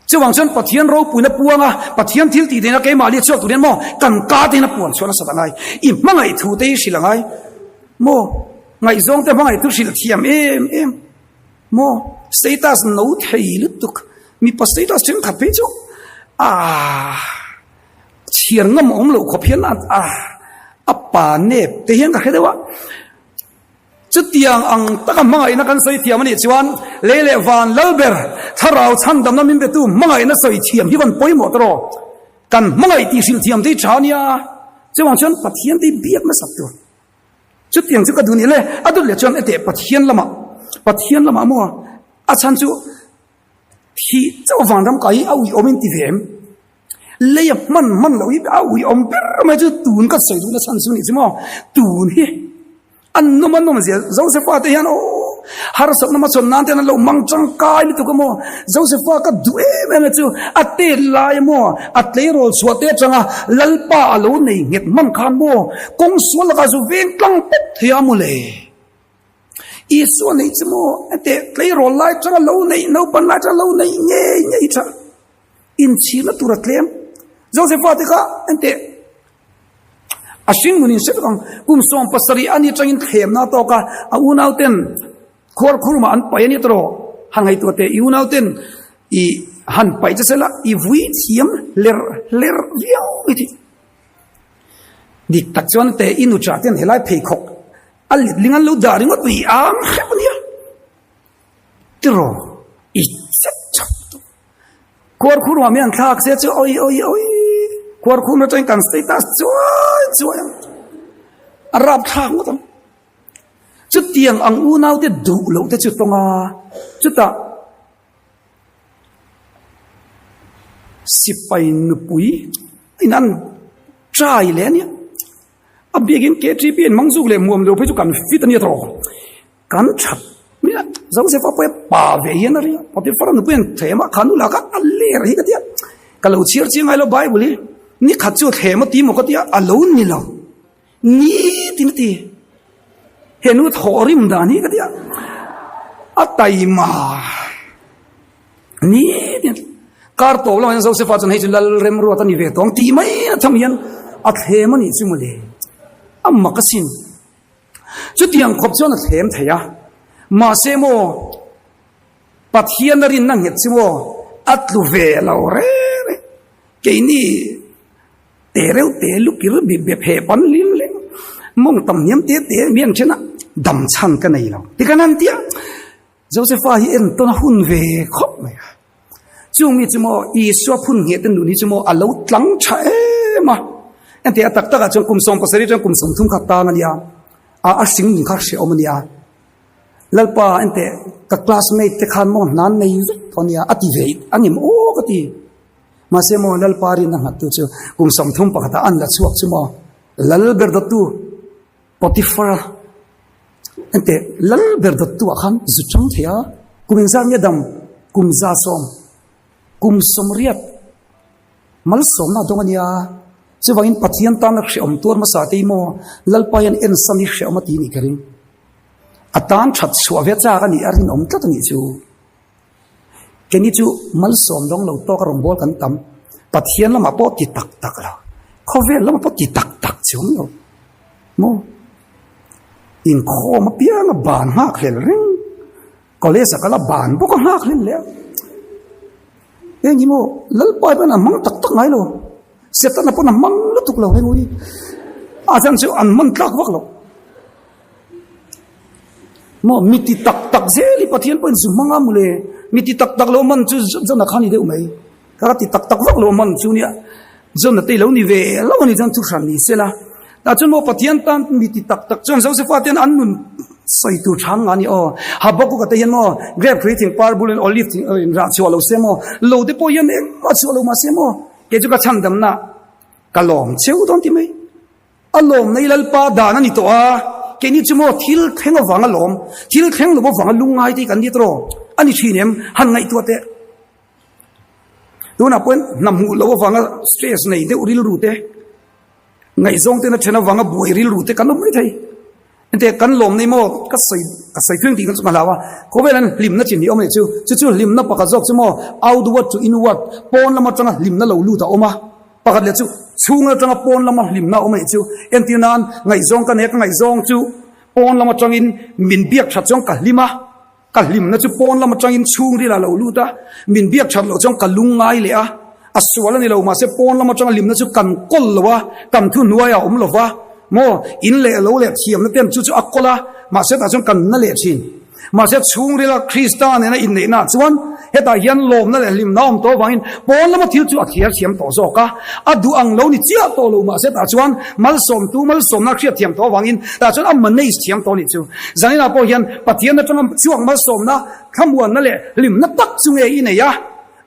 Chuvang chuan Pathian ropuina puang a, Pathian thil tih theihna keimah leh chhuak tur hian maw kan ka te hian a puan chhuah nasat a ngai. I hmangaih thu te hi hrilh a ngai maw? Ngaihzawng te hmangaih thu hrilh thiam em em maw? Status no thei lutuk mipa status thenkhat phei chu ah chhiar ngam awm loh khawp hian a a pa nep te hian ka hre deuh a. Chutiang ang taka hmangaihna kan sawi thiam a nih chuan lei leh van lal ber thlarau chhandamna min betu hmangaihna sawi thiam hi van pawimawh tawh rawh. Kan hmangaih tih hrilh thiam te hi tha a nia. Chuvang chuan Pathian te hi biak hmasak tur. Chutiang chu ka duh nih le a dut leh chuan heteh Pathian lamah Pathian lamah maw a chhan chu thih chauh vanram kai hi a uiawm in ti ve em? Lei a hman hman loh hi a uiawm ber mai chu tun ka sawi duhna chhan chu nih chu maw tun hi an nawm a nawm zia Josepha te hian aw harsatna hmachhawn nan te hian an lo mang tangkai lutuk a maw Josepha ka duh em em chu a tet lai a maw a tleirawl chhuah te atanga Lalpa a lo nei nghet hman khan maw kawng sual lakah zu veng tlang pawp thei a maw le. Isua neih chu maw heti tleirawl lai atanga lo neih naupan lai atanga lo neih ngei ngei tha inchhirna tur a tlem. Josepha te kha heti a hringnun in hre vek ang kum 70 a ni atangin thlemna a tawk a, a unau ten khuar khurumah an paih a nia tawh han ngaihtuah teh i unau ten i han paih che sela i vui thiam hler hler viau mai thei. Dik tak chuan teh i nuṭah ten helai pheikhawk A letling an lo dah ringawt mai ang hrep a nia. Tiraw i chet chap tawh. Khuar khur huam hi an thlak se chu oi oi oi khuar khur atangin kan status chuai chuai ang. A rap thlak ngawt ang. Chutiang ang unau te duh loh te chu tawng a chutah sipai nupui in an try leh a nia. A biakin KTP in mang zuk leh muam lo phei chu kan fit a nia tawh. Kan that mai a, Joseph a pawh pa ve hian a ring a, Potiphar a nupui an thlem a, kha nu lah kha a ler hi ka tia. Ka lo chhiar chiang ngai lo Bible hi, ni khat chu a thlem a ti maw ka tia, a lo ni lo. Ni tin a ti. He nu thawh rim dan hi ka tia. A taima. Ni tin kar tawp lamah hian Joseph-a chuan hei chu lal remruat a ni ve tawh ang tih mai a tham hian a thlem a nih chu mawle a mak asin. Chutiang khawp chuan a thlem thei a, mahse maw Pathian a rinna nghet chu maw a tlu ve lo reng reng. Keini te reuh te lukir bip bep he pan lim lem mawng tam hniam te te mi an then a dam chhan ka nei lo tikhan an ti a. Josepha hi entawn a hun ve khawp mai a. Chung mi chu maw Isua phun ngheh te nun hi chu maw a lo tlang tha em a. Engti a tak takah chuan kum 70 chuan kum 30 kha tang a nia. A a hring nun kha hrehawm a nia. Lalpa ente ka classmate te khan maw hnan nei vek tawh a nia a ti ve a ngem aw ka ti. Mahse maw Lalpa rinna nghat tu chu kum 31 ah an la chhuak chu maw Lal ber dawttu Potiphar-a. Enteh, lal ber dawttu ah khan zu chang thei a, kum engzat nge dam? Kum 100, kum 80 malsawmna a dawng a nia. Chuvangin Pathian tana hrehawm tuar hmasa te hi maw Lalpa hian ensan hi hrehawm a ti nih ka ring. A tan that chhuah ve chak a nih a rinawm tlat a nih chu. Keini chu malsawm dawng lo tawk a rawngbâwl kan tam. Pathian lamah pawh ti tak tak lo, khawvel lamah pawh ti tak tak chuang lo maw? Inkhawm apianga ban nghak hlel reng, college a kal a ban bawk a nghak hlel leh a. Eng hi maw Lalpa pawn a hmang tak tak ngai lo, Setana pawn a hmang lutuk lo hei ui. A chhan chu an hman tlak vak lo. Maw mi ti tak tak zel hi Pathian pawhin zu hmang a mawle, mi ti tak tak lo man chu Jona kha a ni deuh mai. Ka ti tak tak vak lo man chu nia, Jona te i lo ni ve lo a ni chuan thu hran ni se la. Tah chuan maw Pathian tan mi ti tak tak chuan Josefa te hian an nun sawi tur tha ang nga ni aw. Habakkuk-a te hian maw grape hrui thing par bulin olive thing rah chhuah lo se maw, lo te pawh hian engmah chhuah lo mahse maw kei chu ka chhandamna ka lawm cheu dawn ti mai. A lawm nei Lalpa dan a ni tawh a, keini chu maw thil thleng avang a lawm, thil thleng lo avanga lungngai te hi kan ni tawh a ni thin em? Han ngaihtuah teh. Tunah pawhin hna hmuh loh avanga stress nei deuh rilru te, ngaihzawng tena then avanga buai rilru te kan awm mai thei. Ente kan lawm nei maw ka sawi ka sawi thung tih kha chu ka hlau a, khawvel an hlimna chin hi awm a nih chu, chu chu hlimna pakhat zawk chu maw outward to inward pawn lam atanga hlimna lo lut a awm a. Pakhat leh chu chhung atanga pawn lama hlimna a awm a nih chu. Entir nan ngaihzawng ka nei a, ka ngaihzawng chu pawn lam atangin min biak that chuan ka hlim a, ka hlimna chu pawn lam atangin chhungril a lo lut a, min biak that loh chuan ka lungngai leh a, a sual a ni lo mahse pawn lam atanga hlimna chu kan kawl lo a, kan thuhnuai a awm lo va, maw in leh lo leh thiamna ten chu chu a kawl a, mahse tah chuan kan na leh thin. Mahse, chhungrila Krista nena inneihnaah chuan hetah hian lawmna leh hlimna a awm tawh avangin pawn lama thil chu a thliar thiam tawh zawk a, a duh ang lo ni chiah tawh lo mahse tah chuan malsawmtu malsawmna a hriat thiam tawh avangin tah chuan a manage thiam tawh a nih chu. Zaninah pawh hian Pathian atanga chhuak malsawmna, thlamuanna leh hlimna tak chu nge i nei a?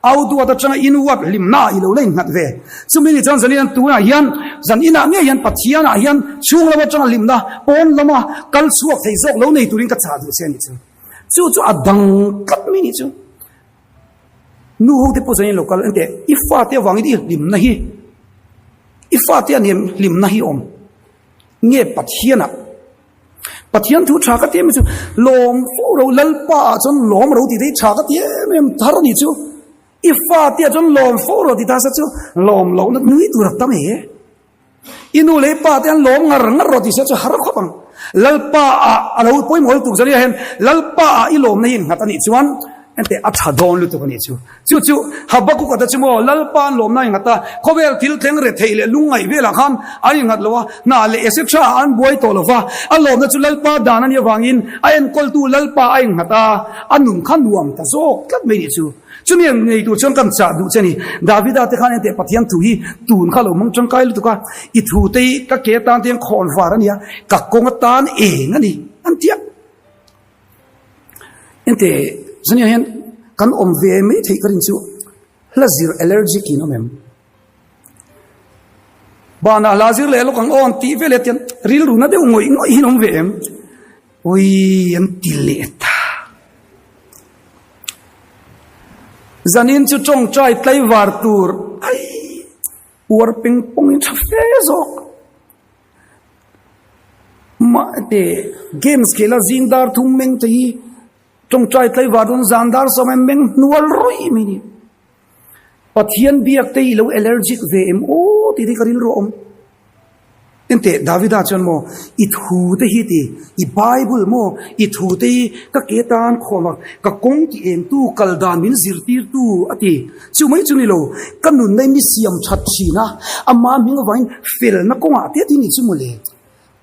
Outward atanga inward hlimna i lo la innghat ve. Chumi ni chuan zanin tunah hian zan inah ngei hian Pathianah hian chhung lam atanga hlimna pawn lama kal chhuak thei zawk lo nei turin ka chah duh che a nih chu. Chu chu a dang tlat mai nih chu. Nu ho te pawh zanin lo kal enteh i fate avangin i hlimna hi i fate a nen hlimna hi awm nge Pathianah Pathian thu tha ka ti em chu lawm fo ro Lalpa ah chuan lawm ro tih te hi tha ka ti em em thar a nih chu i fa te ah chuan lawm fo ro tih ta se chu lawm loh na nui tur a tam e i nu leh i pa te an lawm ngar ngar ro tih se chu har khawp ang Lalpa ah a lo pawimawh lutuk zan hian Lalpa ah i lawmna hi innghat a nih chuan Ente a tha dawn lutuk a nih chu. Chu chu Habakkuk-a te chu maw Lalpa an lawmna a innghat a, khawvel thil thleng retheih leh lungngaih velah khan an innghat lo a, hna leh etc ah an buai tawh lo va, a lawmna chu Lalpa dan a nih avangin a enkawltu Lalpa a innghat a, a nun kha nuam ta zawk tlat mai nih chu. Chumi ang ngei tur chuan kan chah duh che a ni. Davida te khan ente Pathian thu hi tun kha lo hmang tangkai lutuk a, i thu te hi ka ke atan te hian khawn var a ni a, ka kawng atan eng a ni an ti a. Ente zaniah hian kan awm ve mai theih ka rin chu hla zir allergic in awm em? Banah hla zir leh lawk ang aw an tih vel eh tian rilru na deuh ngawih ngawih hin awm ve em? Ui an ti leh ta. Zanin chu tawngtai tlaivar tur ai uar peng pawng in tha fe zawk. Mahte games khela zing dar thum meng te hi tawngtai tlaivar dawn zan dar sawm em meng hnual ruih mai ni. Pathian biak te hi lo allergic ve em aw tih te hi ka rilru a awm. Enteh Davida chuan maw i thu te hi ti i Bible maw i thu te hi ka ke tan khawm a ka kawng ti eng tu kal dan min zirtir tu a ti. Chu mai chu ni lo, ka nunna in mi siam that thin a, ama hming avangin felna kawngah te ti ni chu mawle.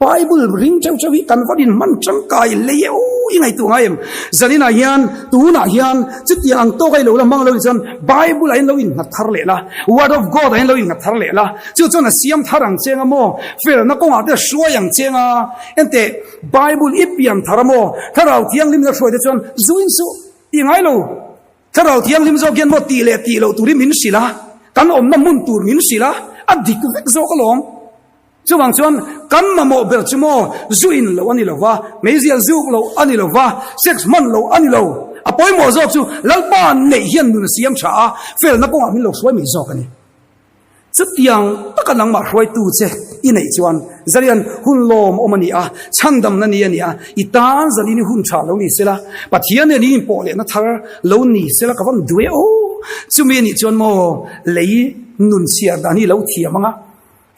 Bible ring cheu cheu hi kan va in hman tangkai lei e aw i ngaihtuah ngai em? Zaninah hian, tunah hian chutiang ang tawk a i lo la hmang lo ni chuan Bible ah hian lo innghat thar leh la, Word of God ah hian lo innghat thar leh la, chu chuan a siam thar ang cheng a maw, felna kawngah te a hruai ang cheng a, enteh Bible i pian thar a maw, Thlarau Thianghlim in a hruai te chuan zu in suh ti ngai lo. Thlarau Thianghlim zawk hian maw tih leh tih loh turin min hrilh a, kan awmna hmun tur min hrilh a, a dik vek zawk alawm. Chuvang chuan kan mamawh ber chu maw zu in loh a ni lo va, meizial zuk loh a ni lo va, sex hman loh a ni lo. A pawimawh zawk chu Lalpa neih hian nun a siam tha a, felna kawngah min lo hruai mai zawk a ni. Chutiang taka nangmah hruaitu che i neih chuan Zalian hun lawmawm a ni a, chhandamna ni a ni a, i tan Zalin i hun tha lo ni sela, Pathian nen i inpawh lehna thar lo ni sela ka van duh e aw. Chumi a nih chuan maw lei nun chhiar dan hi i lo thiam ang a,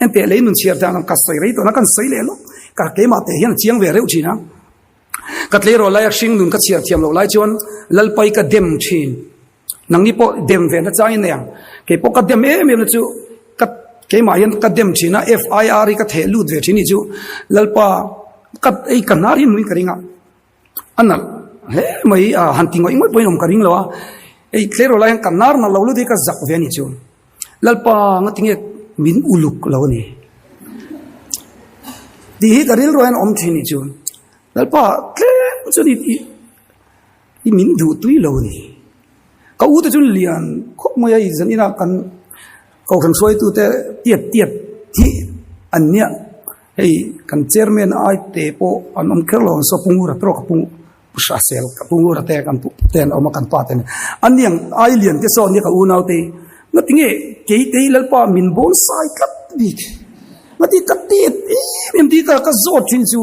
Enteh lei nun chhiar dan ang ka sawi rei tawh na kan sawi leh lawk ka keimah teh hian a chiang ve reuh thin a. Ka tleirawl laia hring nun ka chhiar thiam loh lai chuan Lalpai ka dem thin. Nangni pawh dem ve na changin nei ang. Kei pawh ka dem em em na chu ka keimah hian ka dem thin a FIR hi ka theh lut ve thin ni chu Lalpa ka ei ka hnar hi hmuin ka ring a. A nalh hle mai a han ti ngawih ngawih pawhin awm ka ring lo a. Ei tleirawl lai hian ka hnar nalh lo lut hi ka zak ve a ni chu. Lalpa nga tinge min uluk lo a ni. Tih hi ka rilru hian awm thin ni chu. Lalpa tlem chuan i i min duh tui lo a ni. Ka u te chu lian khawp mai a i zan inah kan kohhran hruaitu te tiat tiat hi an nia. Hei kan chairman ai te pawh an awm kher lo ang saw Pu Ngura tawk a Pu Hrahsel ka Pu Ngura te kan pu te an awm a kan pa te nen an ni ang ai lian te saw nia ka unau te ngati nge kei te hi Lalpa min bawn sai tlat bik ngati ka tet em em tih ka ka zawt thin chu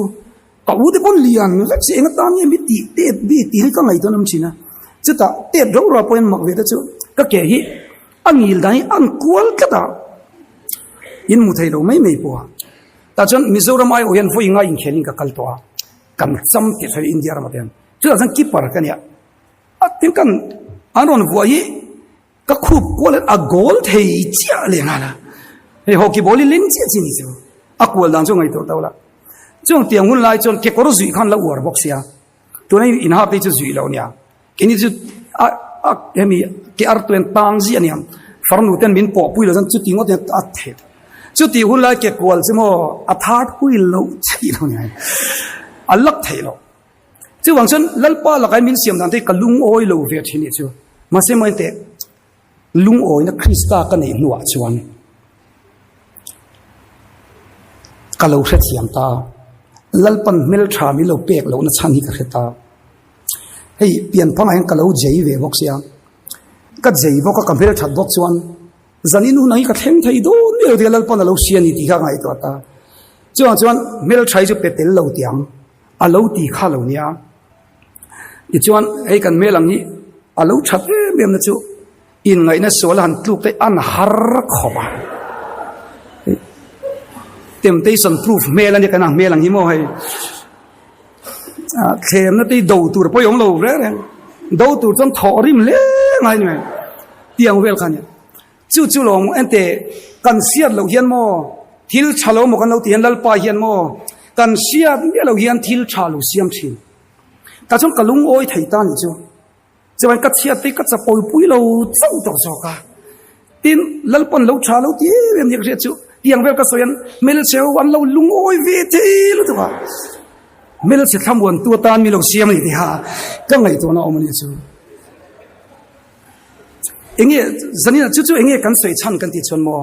ka u te pawn lian vek si eng atan nge mi tih tet bik tih hi ka ngaihtuah an awm thin a chutah tet rauh rauh pawhin mak ve te chu ka ke hi A ngil dan hi an kual tlat a, in hmu thei lo mai mai pawh a. Tah chuan Mizoram aiawh hian vawi nga inkhelin ka kal tawh a, kan cham tih hre India ramah te hian. Chutah chuan keeper ka nia, a tin kan an rawn vuah hi ka khup kual hian a goal thei chiah leh nghal a. Hei hockey ball hi leng chiah chi ni chu, a kual dan chu ngaihtuah tawh la. Chuang tiang hun lai chuan kekawr zuih khan la uar bawk sia, tuna inhak te hi chu zuih lo nia. Keini chu a a hemi ke ar tuen tang ziah aniang farnu ten min pawh pui lo chuan chuti ngawt hian a theh chuti hun lai ke kual chu maw a thar pui loh theih lo nia a lak theih loh chuvang chuan lalpa lakah min siam dan te ka lungawi lo ve thin nih chu mahse maw enteh Lungawina Krista ka neih hnuah chuan ka lo hrethiam ta. Lalpan hmeltha min lo pek lohna chhan hi ka hre ta. Hei pianphangah hian ka lo jei ve bawk sia. Ka jei bawk a, ka hmelthat bawk chuan zanin hun ang hi ka thleng thei dawn miah lo tia Lalpan a lo hria a ni tih kha ka ngaihtuah ta. Chuvang chuan hmeltha hi chu pe tel lo tiang a lo ti kha lo nia. Tichuan hei kan hmel ang hi a lo that em em na chu inngaihna sual a han tluk te an har khawp a. Temptation proof hmel a nia kan ang hmel ang hi maw hei. Thlemna te hi do tur pawh i awm lo reng reng. Do tur chuan thawh rim hle ngai ni mai. Tiang vel kha a nia. Chu chu lawm ente kan hriat loh hian maw thil tha lo maw kan lo ti hian Lalpa hian maw kan hriat miah loh hian thil tha lo siam thin. Tah chuan ka lungawi thei ta nih chu. Chuan ka chhiat te ka chapawipui lo chauh tawh zawk a. Tin, Lalpan lo tha lo ti em em nia ka hriat chu. Tiang vel ka sawi an hmelchhe ho an lo lungawi ve thei lutuk a. Hmelchhe thlamuan tu atan mi lo siam a ni tih a ka ngaihtuahna awm a nih chu. Enge zanin ah chu chu enge kan sawi chhan kan tih chuan maw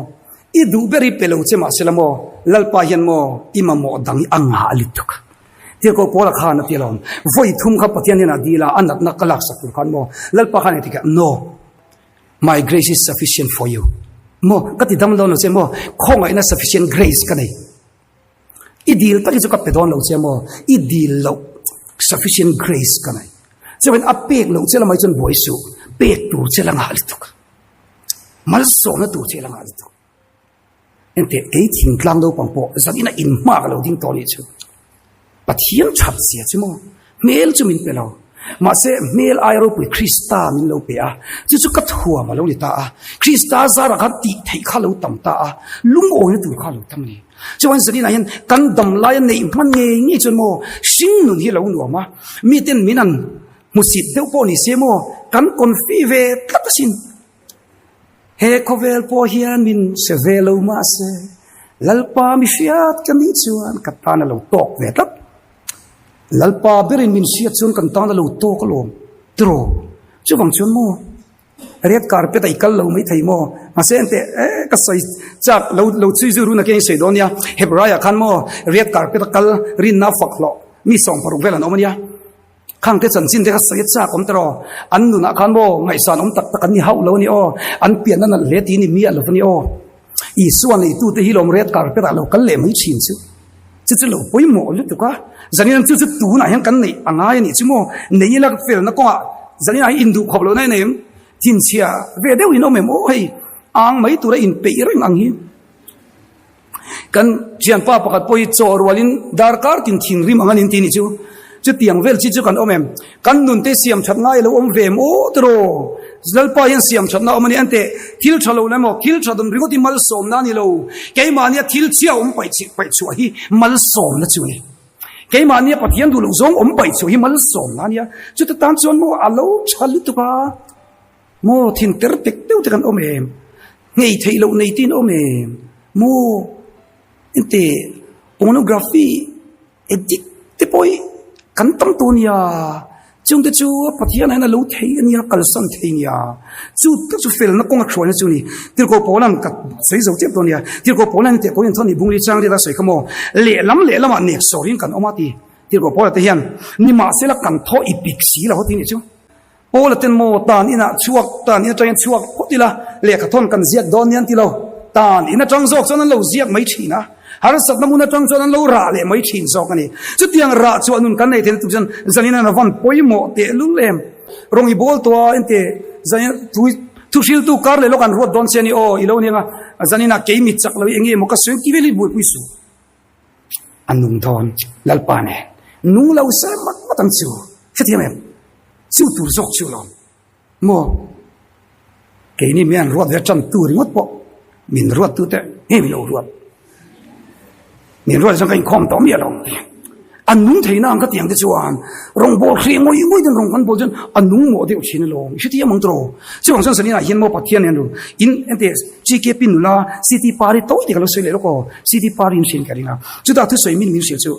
i duh ber i pe lo che mahsela maw Lalpa hian maw i mamawh dang i a ngah lutuk a. Tirhkoh Paula khan a ti alawm, vawi thum kha Pathian hian a dil a, a natna ka laksak tur khan maw Lalpa khan engtikah no, my grace is sufficient for you maw ka ti dam dawn lo che maw khawngaihna sufficient grace ka nei. I dil tak hi chu ka pe dawn lo che maw i dil loh sufficient grace ka nei. Chuan a pek loh che lamah hi chuan buai suh, pek tur che la ngah lutuk, malsawmna tur che la ngah lutuk. Enteh kei thingtlang naupang pawh zanin a inhma ka lo ding tawh nih chu. Pathian that zia chu maw hmel chu min pe lo. Mahse hmel ai ropui Krista min lo pe a, chu chu ka thuam a lo ni ta a. Krista zarah khan tih theih kha lo tam ta a, lungawina tur kha lo tam a ni. Chuan zaninah hian kan dam laia neih hman ngei ngei chuan maw hring nun hi a lo nuam a, miten min an hmusit deuh pawh ni se maw kan confi ve tlat asin. He khawvel pawh hian min hre ve lo mahse Lalpa mi hriat ka nih chuan ka tan a lo tawk ve tlat. Lalpa berin min hriat chuan kan tan a lo tawk alawm tiraw? Chuvang chuan maw? Red carpet a i kal lo mai thei maw? Mahse enteh eh ka sawi chak lo lo chui zui run a keng i sawi dawn nia. Hebraiah khan maw red carpet a kal rinna fak hlawh mi 60 vel an awm a nia. Khang te chanchin te kha sawi a chak awm tawh an nunah khan maw ngaihsan awm tak tak an ni hauh lo a ni aw. An pianna nalh hle tih ni miah lo a ni aw. Isua neitute hi lawm red carpet ah lo kal leh mai thin chu. Chu chu lo pawimawh lutuk a. Zanin chu chu tunah hian kan neih a ngai a nih chu maw. Nei ila felna kawngah zaninah hian induh khawp lohna a nei em? Thinchhia ve deuh in awm em aw hei ang mai tura inpeih reng ang hi. Kan thianpa pakhat pawh hi chaw rualin darkar tin thinrim ang a nin tih nih chu. Chutiang vel chi chu kan awm em? Kan nun te siam that ngai lo awm ve em aw tiraw? Lalpa hian siam thatna awm a ni. Ante thil tha lo emaw thil tha dawn ringawt hi malsawmna a ni lo. Keimahnia thil chhia awm paih paih chhuah hi malsawmna chu a ni. Keimahnia Pathian duh loh zawng awm paih chhuah hi malsawmna a nia. Chuta tan chuan maw a lo tha lutuk a. Maw thin ter tek deuh te kan awm em? Nghei theih loh nei te in awm em? Maw ente pornography Edit te pawh hi kan tam tawh nia, chungte chu Pathian ah hian a lo thei a nia, kalsan thei nia, chu tak chu felna kawng a hruaina chu a ni. Tirhkoh Paula'n ka sawi zo chiah tawh nia, Tirhkoh Paula'n teh pawhin thawni bungli chang riat a sawi kha maw, lehlam lehlamah nek sawrin kan awm a ti. Tirhkoh Paula te hian nimahsela kan thaw i pik si lo ti nih chu. Paula ten maw tan inah chhuak, tan in atangin chhuak phawt ila, lehkha thawn kan ziak dawn nia an ti lo. Tan in atang zawk chuan an lo ziak mai thin a, harsatna hmun atang chuan an lo rah leh mai thin zawk a ni. Chutiang rah chhuah nun kan nei theihna tur chuan zanin an van pawimawh tehlul em. Rawng i bawl tawh a, ente zanin thu thu hriltu kar leh lawk an ruat dawn che a ni aw, i lo nia nga, zaninah kei mit chak lo hi eng nge maw ka sawi ang ti vel hi buaipui suh. A nung dawn Lalpa nen nung lo se mat mat ang chu hrethiam em chu tur zawk chu lo maw keini mi an ruat ve tan tu ringawt pawh min ruat tu te nge min lo ruat min ruat chuan ka inkhawm tawh miah lo a nung thei na ang ka tiang te chuan rawngbawl hreh ngawih ngawih ten rawng kan bawl chuan a nung mawh deuh thin alawm hrethiam ang tawh chuvang chuan zaninah hian maw Pathian hian ru in ente GKP nula city pari tawi te ka lo sawi leh lawk aw City par in hriin ka ring a, chutah thusawi min min hrilh chu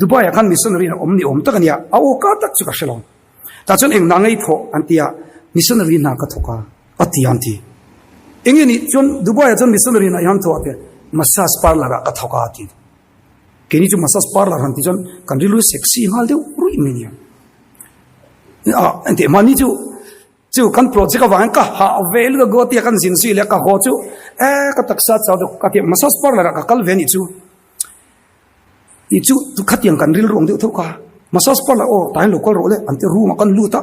Dubai ah khan missionary in a awm ni awm tak a nia, a aw ka tak chu ka hre lo. Tah chuan eng hna ngei thawh an ti a, missionary hna ka thawk a, a ti a an ti. Eng nge nih chuan Dubai ah chuan missionary hna i han thawh a ti a, massage parlour ah ka thawk a a ti. Keini chu massage parlour han ti chuan kan rilru sexy nghal deuh ruih mai nia. A engteh mahni chu Chu kan project avangin ka hah ve lutuk a Guwahati ah kan zin zui leh a ka haw chu eh ka taksa chau deuh ka ti a massage parlour ah ka kal ve anih chu tih chu khatiang kan rilru ang deuh tho kha massage parlour aw tah hian lo kal rawh le an ti room ah kan lut a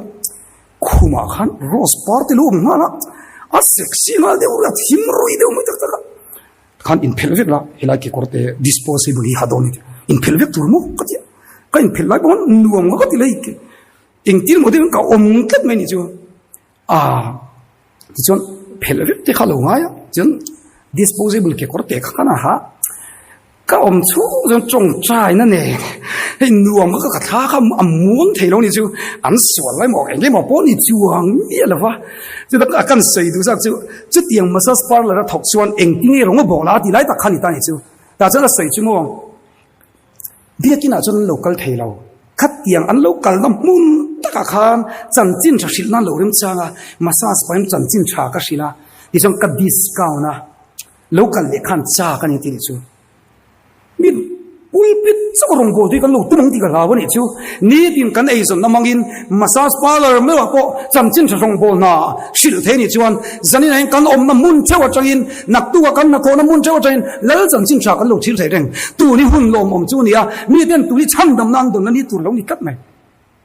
khumah khan rose par te lo awm nghal a a sexy nghal deuh a thim ruih deuh mai tak tak a khan inphelh vek la helai kekawr te disposable hi ha dawn a ni inphelh vek tur maw ka ti a ka inphelh lai pawh khan nuam ka ti lei. Engtin maw deuhin ka awm tlat mai nih chu a tichuan phelh vek te kha lo ngai a chuan disposable kekawr te kha kan aha ka awm chhung chuan tawngtai na nen hei nuam kha ka thla kha a muang thei lo nih chu an sual lai maw eng emaw pawh ni chuang miah lo va chutah kan sawi duh zak chu chutiang massage parlour a thawk chuan engtin nge rawng a bawk la a tih lai tak kha a ni ta nih chu tah chuan a sawi chu maw. Biakinah chuan an lo kal thei lo. Khatiang an lo kalna hmun takah khan chanchin tha hrilh nan lo remchang a, massage pahin chanchin tha ka hrilh a, tichuan ka discount a, lo kal leh khan chak a ni tih chu. Mi pulpit chauh rawngbâwl tih kan lo tum ang tih ka hlau a nih chu. Nitin kan eizawnna hmangin massage parlour meuhah pawh chanchin tha rawngbâwl hna hrilh thei a nih chuan zaninah hian kan awmna hmun theuh atangin Naktuka kan hnathawhna hmun theuh atangin Lal chanchin tha kan lo thil thei reng. Tun hi hun lawmawm chu a ni a, miten tun hi chhandamna an dawnna ni tur lo ni tlat mai.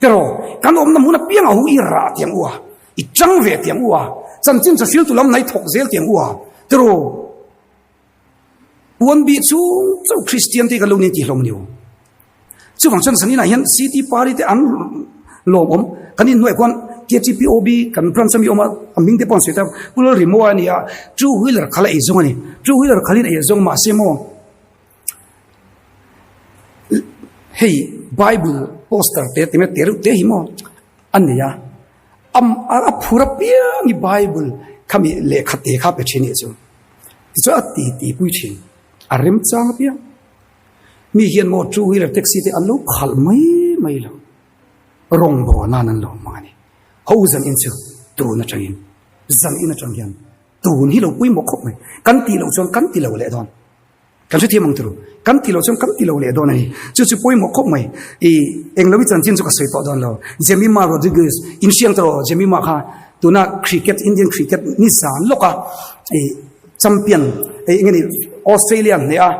Tiraw, kan awmna hmun apiang a hu i rah tiang u a, i chang ve tiang u a, chanchin tha hriltu lam hnaih thawk zel tiang u a. Tiraw, puan bih chung chauh Kristian te hi kan lo ni tih hlawm a ni u. Chuvang chuan zaninah hian City Party te an lawmawm kan inhnuai khuan KTPOB kan branch ami awm a, a hming te pawh an sawi ta Pu Lalrimawi a ni a, two wheeler khalh a ei zawng a ni. Two wheeler khalhin ei zawng mahse maw hei Bible poster te ti mai te reuh te hi maw a nei a, a phur apiang hi Bible khami lehkha te kha a pe thin a nih chu. Tichuan a ti ti pui thin a remchang apiang. Mi hian maw two wheeler taxi te an lo khalh mai mai lo, rawng baw nan an lo hmang a ni. Ho zan in chu tun atangin. Zan in atang hian tun hi lo pawimawh khawp mai. Kan tih loh chuan kan ti lo leh dawn. Kan hrethiam ang turu. Kan ti loh chuan kan ti lo leh dawn a ni. Chu chu pawimawh khawp mai. I englo i chanchin chu ka sawi tawh dawn lo. Jemima Rodriguez in hriang tawh Jemima kha tuna cricket Indian cricket ni zan lawka i champion ei enge ni Australia hneh a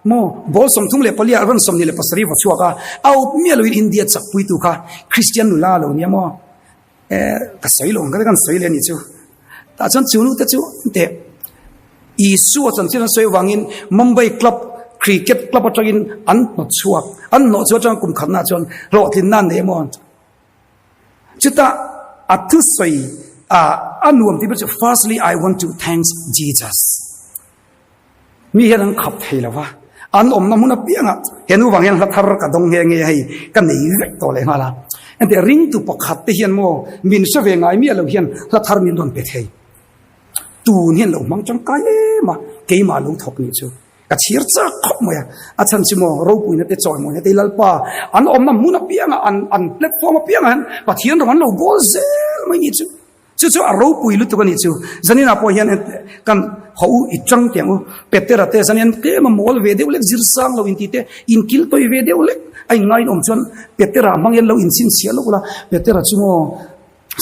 maw ball 34 ah run 27 va chhuak a out miah loin India chakpuitu kha Christian nula lo nia maw. Eh, ka sawi lo ang ka kan sawi leh a nih chu. Tah chuan chu nu te chu teh Isua chanchin an sawi avangin Mumbai club cricket club atangin an hnawt chhuak. An hnawh chhuah atanga kum khatna chuan hlawhtlinna an nei emaw. Chutah a thusawi a a nuam tih ber chu firstly I want to thanks Jesus. Mi hian an khap thei lo va, an awmna hmun apiangah he nu vang hian hla thar ka dawng nghe nghe hei ka nei vek tawh leh nghal a. Engtiah ringtu pakhat te hian maw min hre ve ngai miah lo hian hla thar min rawn pe thei. Tun hian lo hmang tangkai em a, keimah lo thawk nih chu ka chhir chak khawp mai a. A chhan chu maw ropuina te chawimawina te Lalpa an awmna hmun apiangah an an platform apiangah hian Pathian rawng an lo bawl zel mai nih chu. Chu chu a ropui lutuk a nih chu. Zaninah pawh hian kan haw u i chang teh ang u. Petera te zanin tlem a mawl ve deuh lek, zir sang lo intih te, inkil tawi ve deuh lek a inngai awm chuan Petera hmang hian lo inchhinchhiah lawk la. Petera chu maw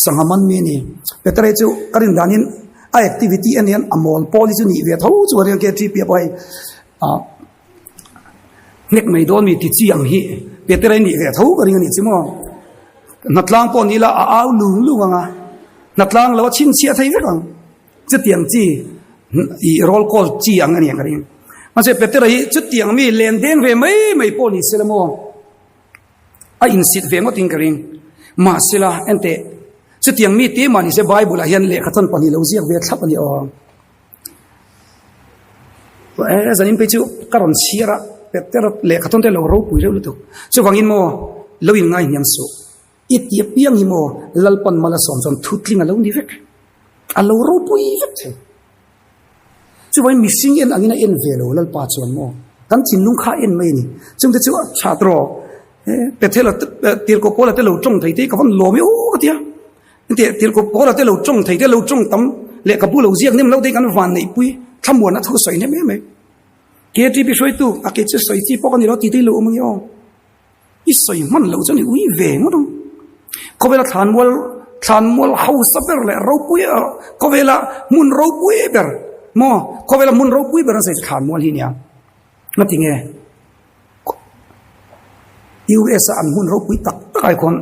sangha man mi a ni. Petera hi chu ka rin danin a activity en hian a mawl pawl hi chu nih ve tho chu a ring a KTP ah pawh hei ah hnek mai dawn mi ti chi ang hi Petera hi nih ve tho ka ring a nih chu maw. Hnatlang pawh ni ila a au lung lung ang a, hnatlang lo a chhinchhiah thei vek ang. Chutiang chi ih roll call chi ang a ni ang ka ring. Mahse Petera hi chutiang mi len deng ve mai mai pawh ni sela maw a insit ve ngawtin ka ring. Mahsela enteh chutiang mi te mah ni se Bible ah hian lehkha thawn pahnih lo ziak ve thlap a ni aw. Eh zanin phei chu ka rawn chhiar a Petera lehkha thawn te lo ropui reuh lutuk. Chuvangin maw lo in ngai hniam suh. I ti apiang hi maw Lalpan mal a sawm chuan thutling a lo ni vek. A lo ropui vek thei. Chuvangin mihring en angin a en ve lo Lalpa chuan maw kan thinlung kha a en mai a ni. Chungte chu a that rawh. Pethela tirhkoh Paula te lo tawng thei te hi ka vawn lawm e aw ka ti a. Engtiah tirhkoh Paula te lo tawng thei te lo tawng tam lehkhabu lo ziak nem lo te kan van neihpui thlamuanna thu sawi hnem em mai. KTP hruaitu a ke chu sawi chi pawh ka ni lo tih te hi lo awm ang i aw. I sawi hman loh chuan i ui ve ngawt ang. Khawvela thlanmual thlanmual hausa ber leh ropui khawvela hmun ropui ber maw khawvela hmun ropui ber an sawi chu thlanmual hi nia. Ngatinge US a an hmun ropui tak tak ai khawn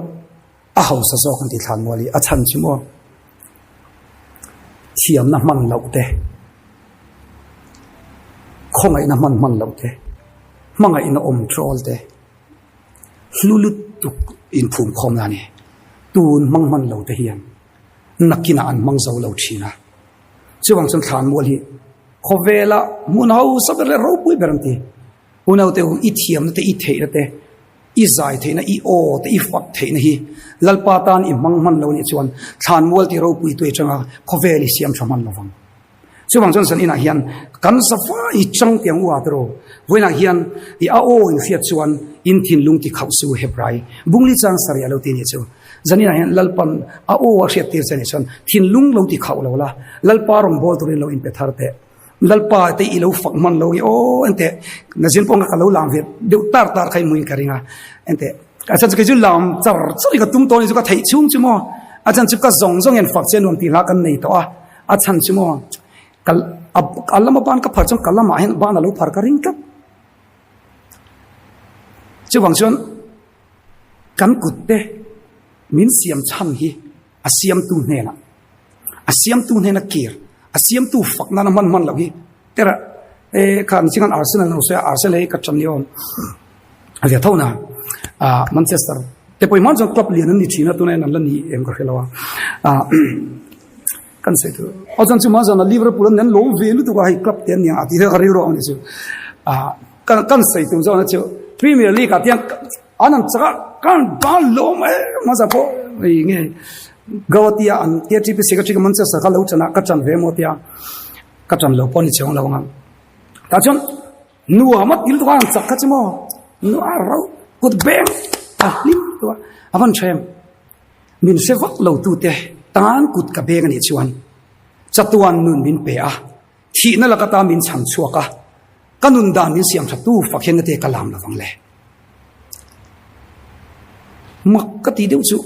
A hausa zawk an ti thlan mual i a chhan chu maw thiamna hman loh te, khawngaihna hman hman loh te, hmangaihna awm trawl te, hlu lutuk inphum khawmna a ni. Tun hmang hman lo te hian nakinah an hmang zo lo thin a. Chuvang chuan thlan mual hi khawvela hmun hausa ber leh ropui ber an ti. Unaute u, i thiamna te, i theihna te, i zai theihna, i aw te, i fak theihna hi Lalpa tan i hmang hman lo nih chuan thlanmual ti ropui tui atanga khawvel i siam tha hman lo vang. Chuvang chuan zan inah hian kan zafa i chang tiang u a tiraw? Vawiinah hian i a aw in hriat chuan in thinlung ti khauh su Hebrai bungli chang sarih a lo ti nih chu. Zan inah hian Lalpan a aw a hriat tir che nih chuan thinlung lo ti khauh lo la, Lalpa rawngbâwl turin lo inpe thar teh. Lalpa te i lo fak hman lo nge aw ente nazin pawh ka lo lam ve deuh tar tar kha i hmuin ka ring a ente a chan chu kei chu lam char char i ka tum tawh ni chu ka theih chhung chu maw a chan chu ka zawng zawng hian fak che nuam tih hla kan nei tawh a a chhan chu maw ka a lama ban ka phar chuan ka lamah hian ban a lo phar ka ring tlat chuvang chuan kan kut te min siam chhan hi A siamtu hnenah, a siamtu hnena kir, a siamtu fak nana hman hman loh hi tera e kha ni chingan Arsenal no se Arsenal hi ka chan ni awm a ve tho na a Manchester te pawh man chuan club lian an ni thin a tuna an la ni em ka hre lo a kan sei tu o chan chu ma zan Liverpool an nan lawm ve lutuk a hei club te an nia a ti ka rilru ang ni chu a kan kan sei tu zawna chu Premier League ah tiang An an chak a, kan ban lo mai hmasa pawh hei nge Gauhatia an KTP secretary ka Manchester kha lo chan a, ka chan ve maw tia ka chan lo pawh ni chiang lo ang a. Tah chuan nuam a til tuk a an chak kha chu maw nu a ro kut beng a hlim tuk a, a van tha em. Min hre vak lo tute tan kut ka beng a nih chuan. Chatuan nun min pe a, thihna laka ta min chhan chhuak a, ka nun dan min siam tha tu fak hian nate ka lam lovang le. Mak ka ti deuh chu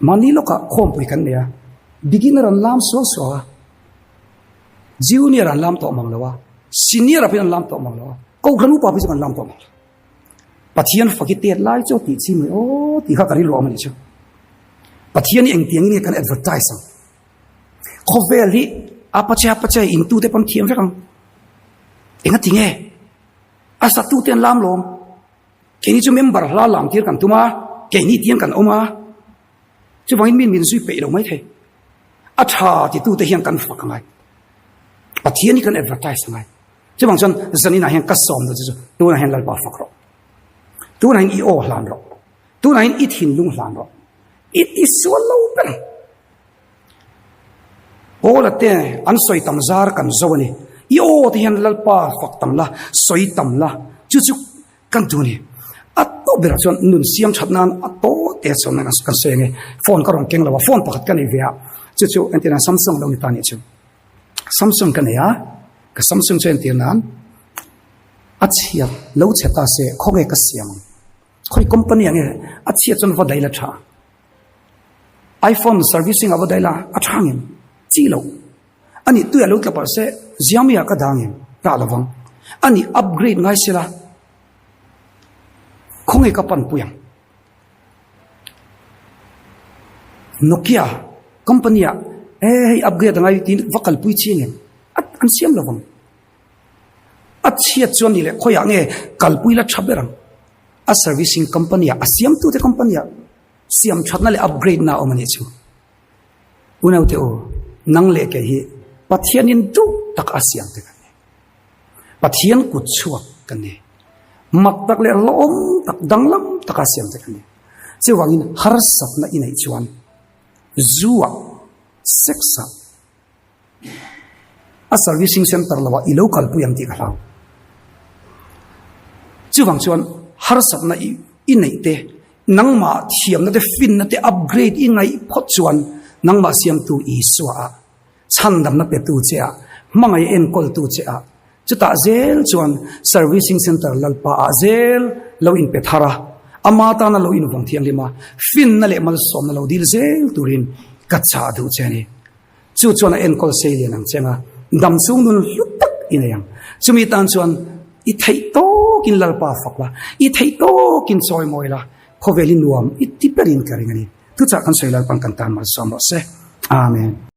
mahni lawkah khawmpui kan nei a, beginner an lam suau suau a, junior an lam tawh mang lo a, senior ah pawhin an lam tawh mang lo a, kohhran upa pawh chu kan lam tawh mang lo. Pathian fak i tet lai chu tih chi mai aw tih kha ka rilru awm a nih chu. Pathian hi engtiang in nge kan advertise ang? Khawvel hi a pache a pache in tu te pawn thiam vek ang. Enga ti nge? A sa tu te an lam lawm. Keini chu member hla lam tir kan tum a, keini tiang kan awm a. Chuvangin min min zui peih lo mai thei. A tha ti tu te hian kan fak angai. Pathian hi kan advertise angai. Chuvang chuan zaninah hian ka sawm duh che chu tunah hian Lalpa fak rawh. Tunah hian i aw hlan rawh. Tunah hian i thinlung hlan rawh. I ti sual lo ber. Paula te an sawi tam zar kan zo a ni. I aw te hian Lalpa fak tam la, sawi tam la. Chu chu kan tu ni. A to berah chuan nun siam that nan a to te chuan kan sawi ange. Phone ka rawn keng lo a, phone pakhat ka nei ve a. Chu chu entirna Samsung lo ni ta nih chu. Samsung ka nei a, ka Samsung chu entir nan a chhia lo chhe ta se khawnge ka siam ang. Khawi company ang e a chhia chuan va daih la tha. iPhone servicing a va daih la a tha ngem chi lo. Ani tuia lo tla palh se Xiaomi ah ka dah ngem dah lovang. Ani upgrade ngai sela khawnge ka pan pui ang. Nokia company ah e hei upgrade angai tiin va kalpui chi angem an siam lovang. A chhiat chuan ni leh khawiah nge kalpui la tha ber ang. A servicing company ah a siamtute company ah siam thatna leh upgrade na a awm a nih chu. Unaute u, nang leh kei hi Pathianin duh tak a siam te kan ni. Pathian kut chhuak kan ni. Mak tak leh hlawm tak danglam taka siam te kan ni. Chuvangin harsatna i neih chuan zu-ah, sex-ah, a servicing center loah i lo kalpui ang tih ka hlau. Chuvang chuan harsatna i neih te, nangmah thiamna te, finna te upgrade i ngaih phawt chuan nangmah siamtu Isua ah, chhandamna petu che ah, hmangaih enkawltu che ah, chutah zel chuan servicing center Lalpa ah zel lo inpe thar a, ama tana lo invawng thianghlim a, finna leh malsawmna lo dil zel turin ka chah duh che a ni. Chu chuan a enkawl sei lian ang cheng a, dam chung nun hlu tak i nei ang. Chumi tan chuan i theih tawkin Lalpa fak la, i theih tawkin chawi mawi la, khawvel i nuam i ti berin ka ring a ni. Thuchah kan sawi Lalpa'n kan tan malsawm rawh se. Amen.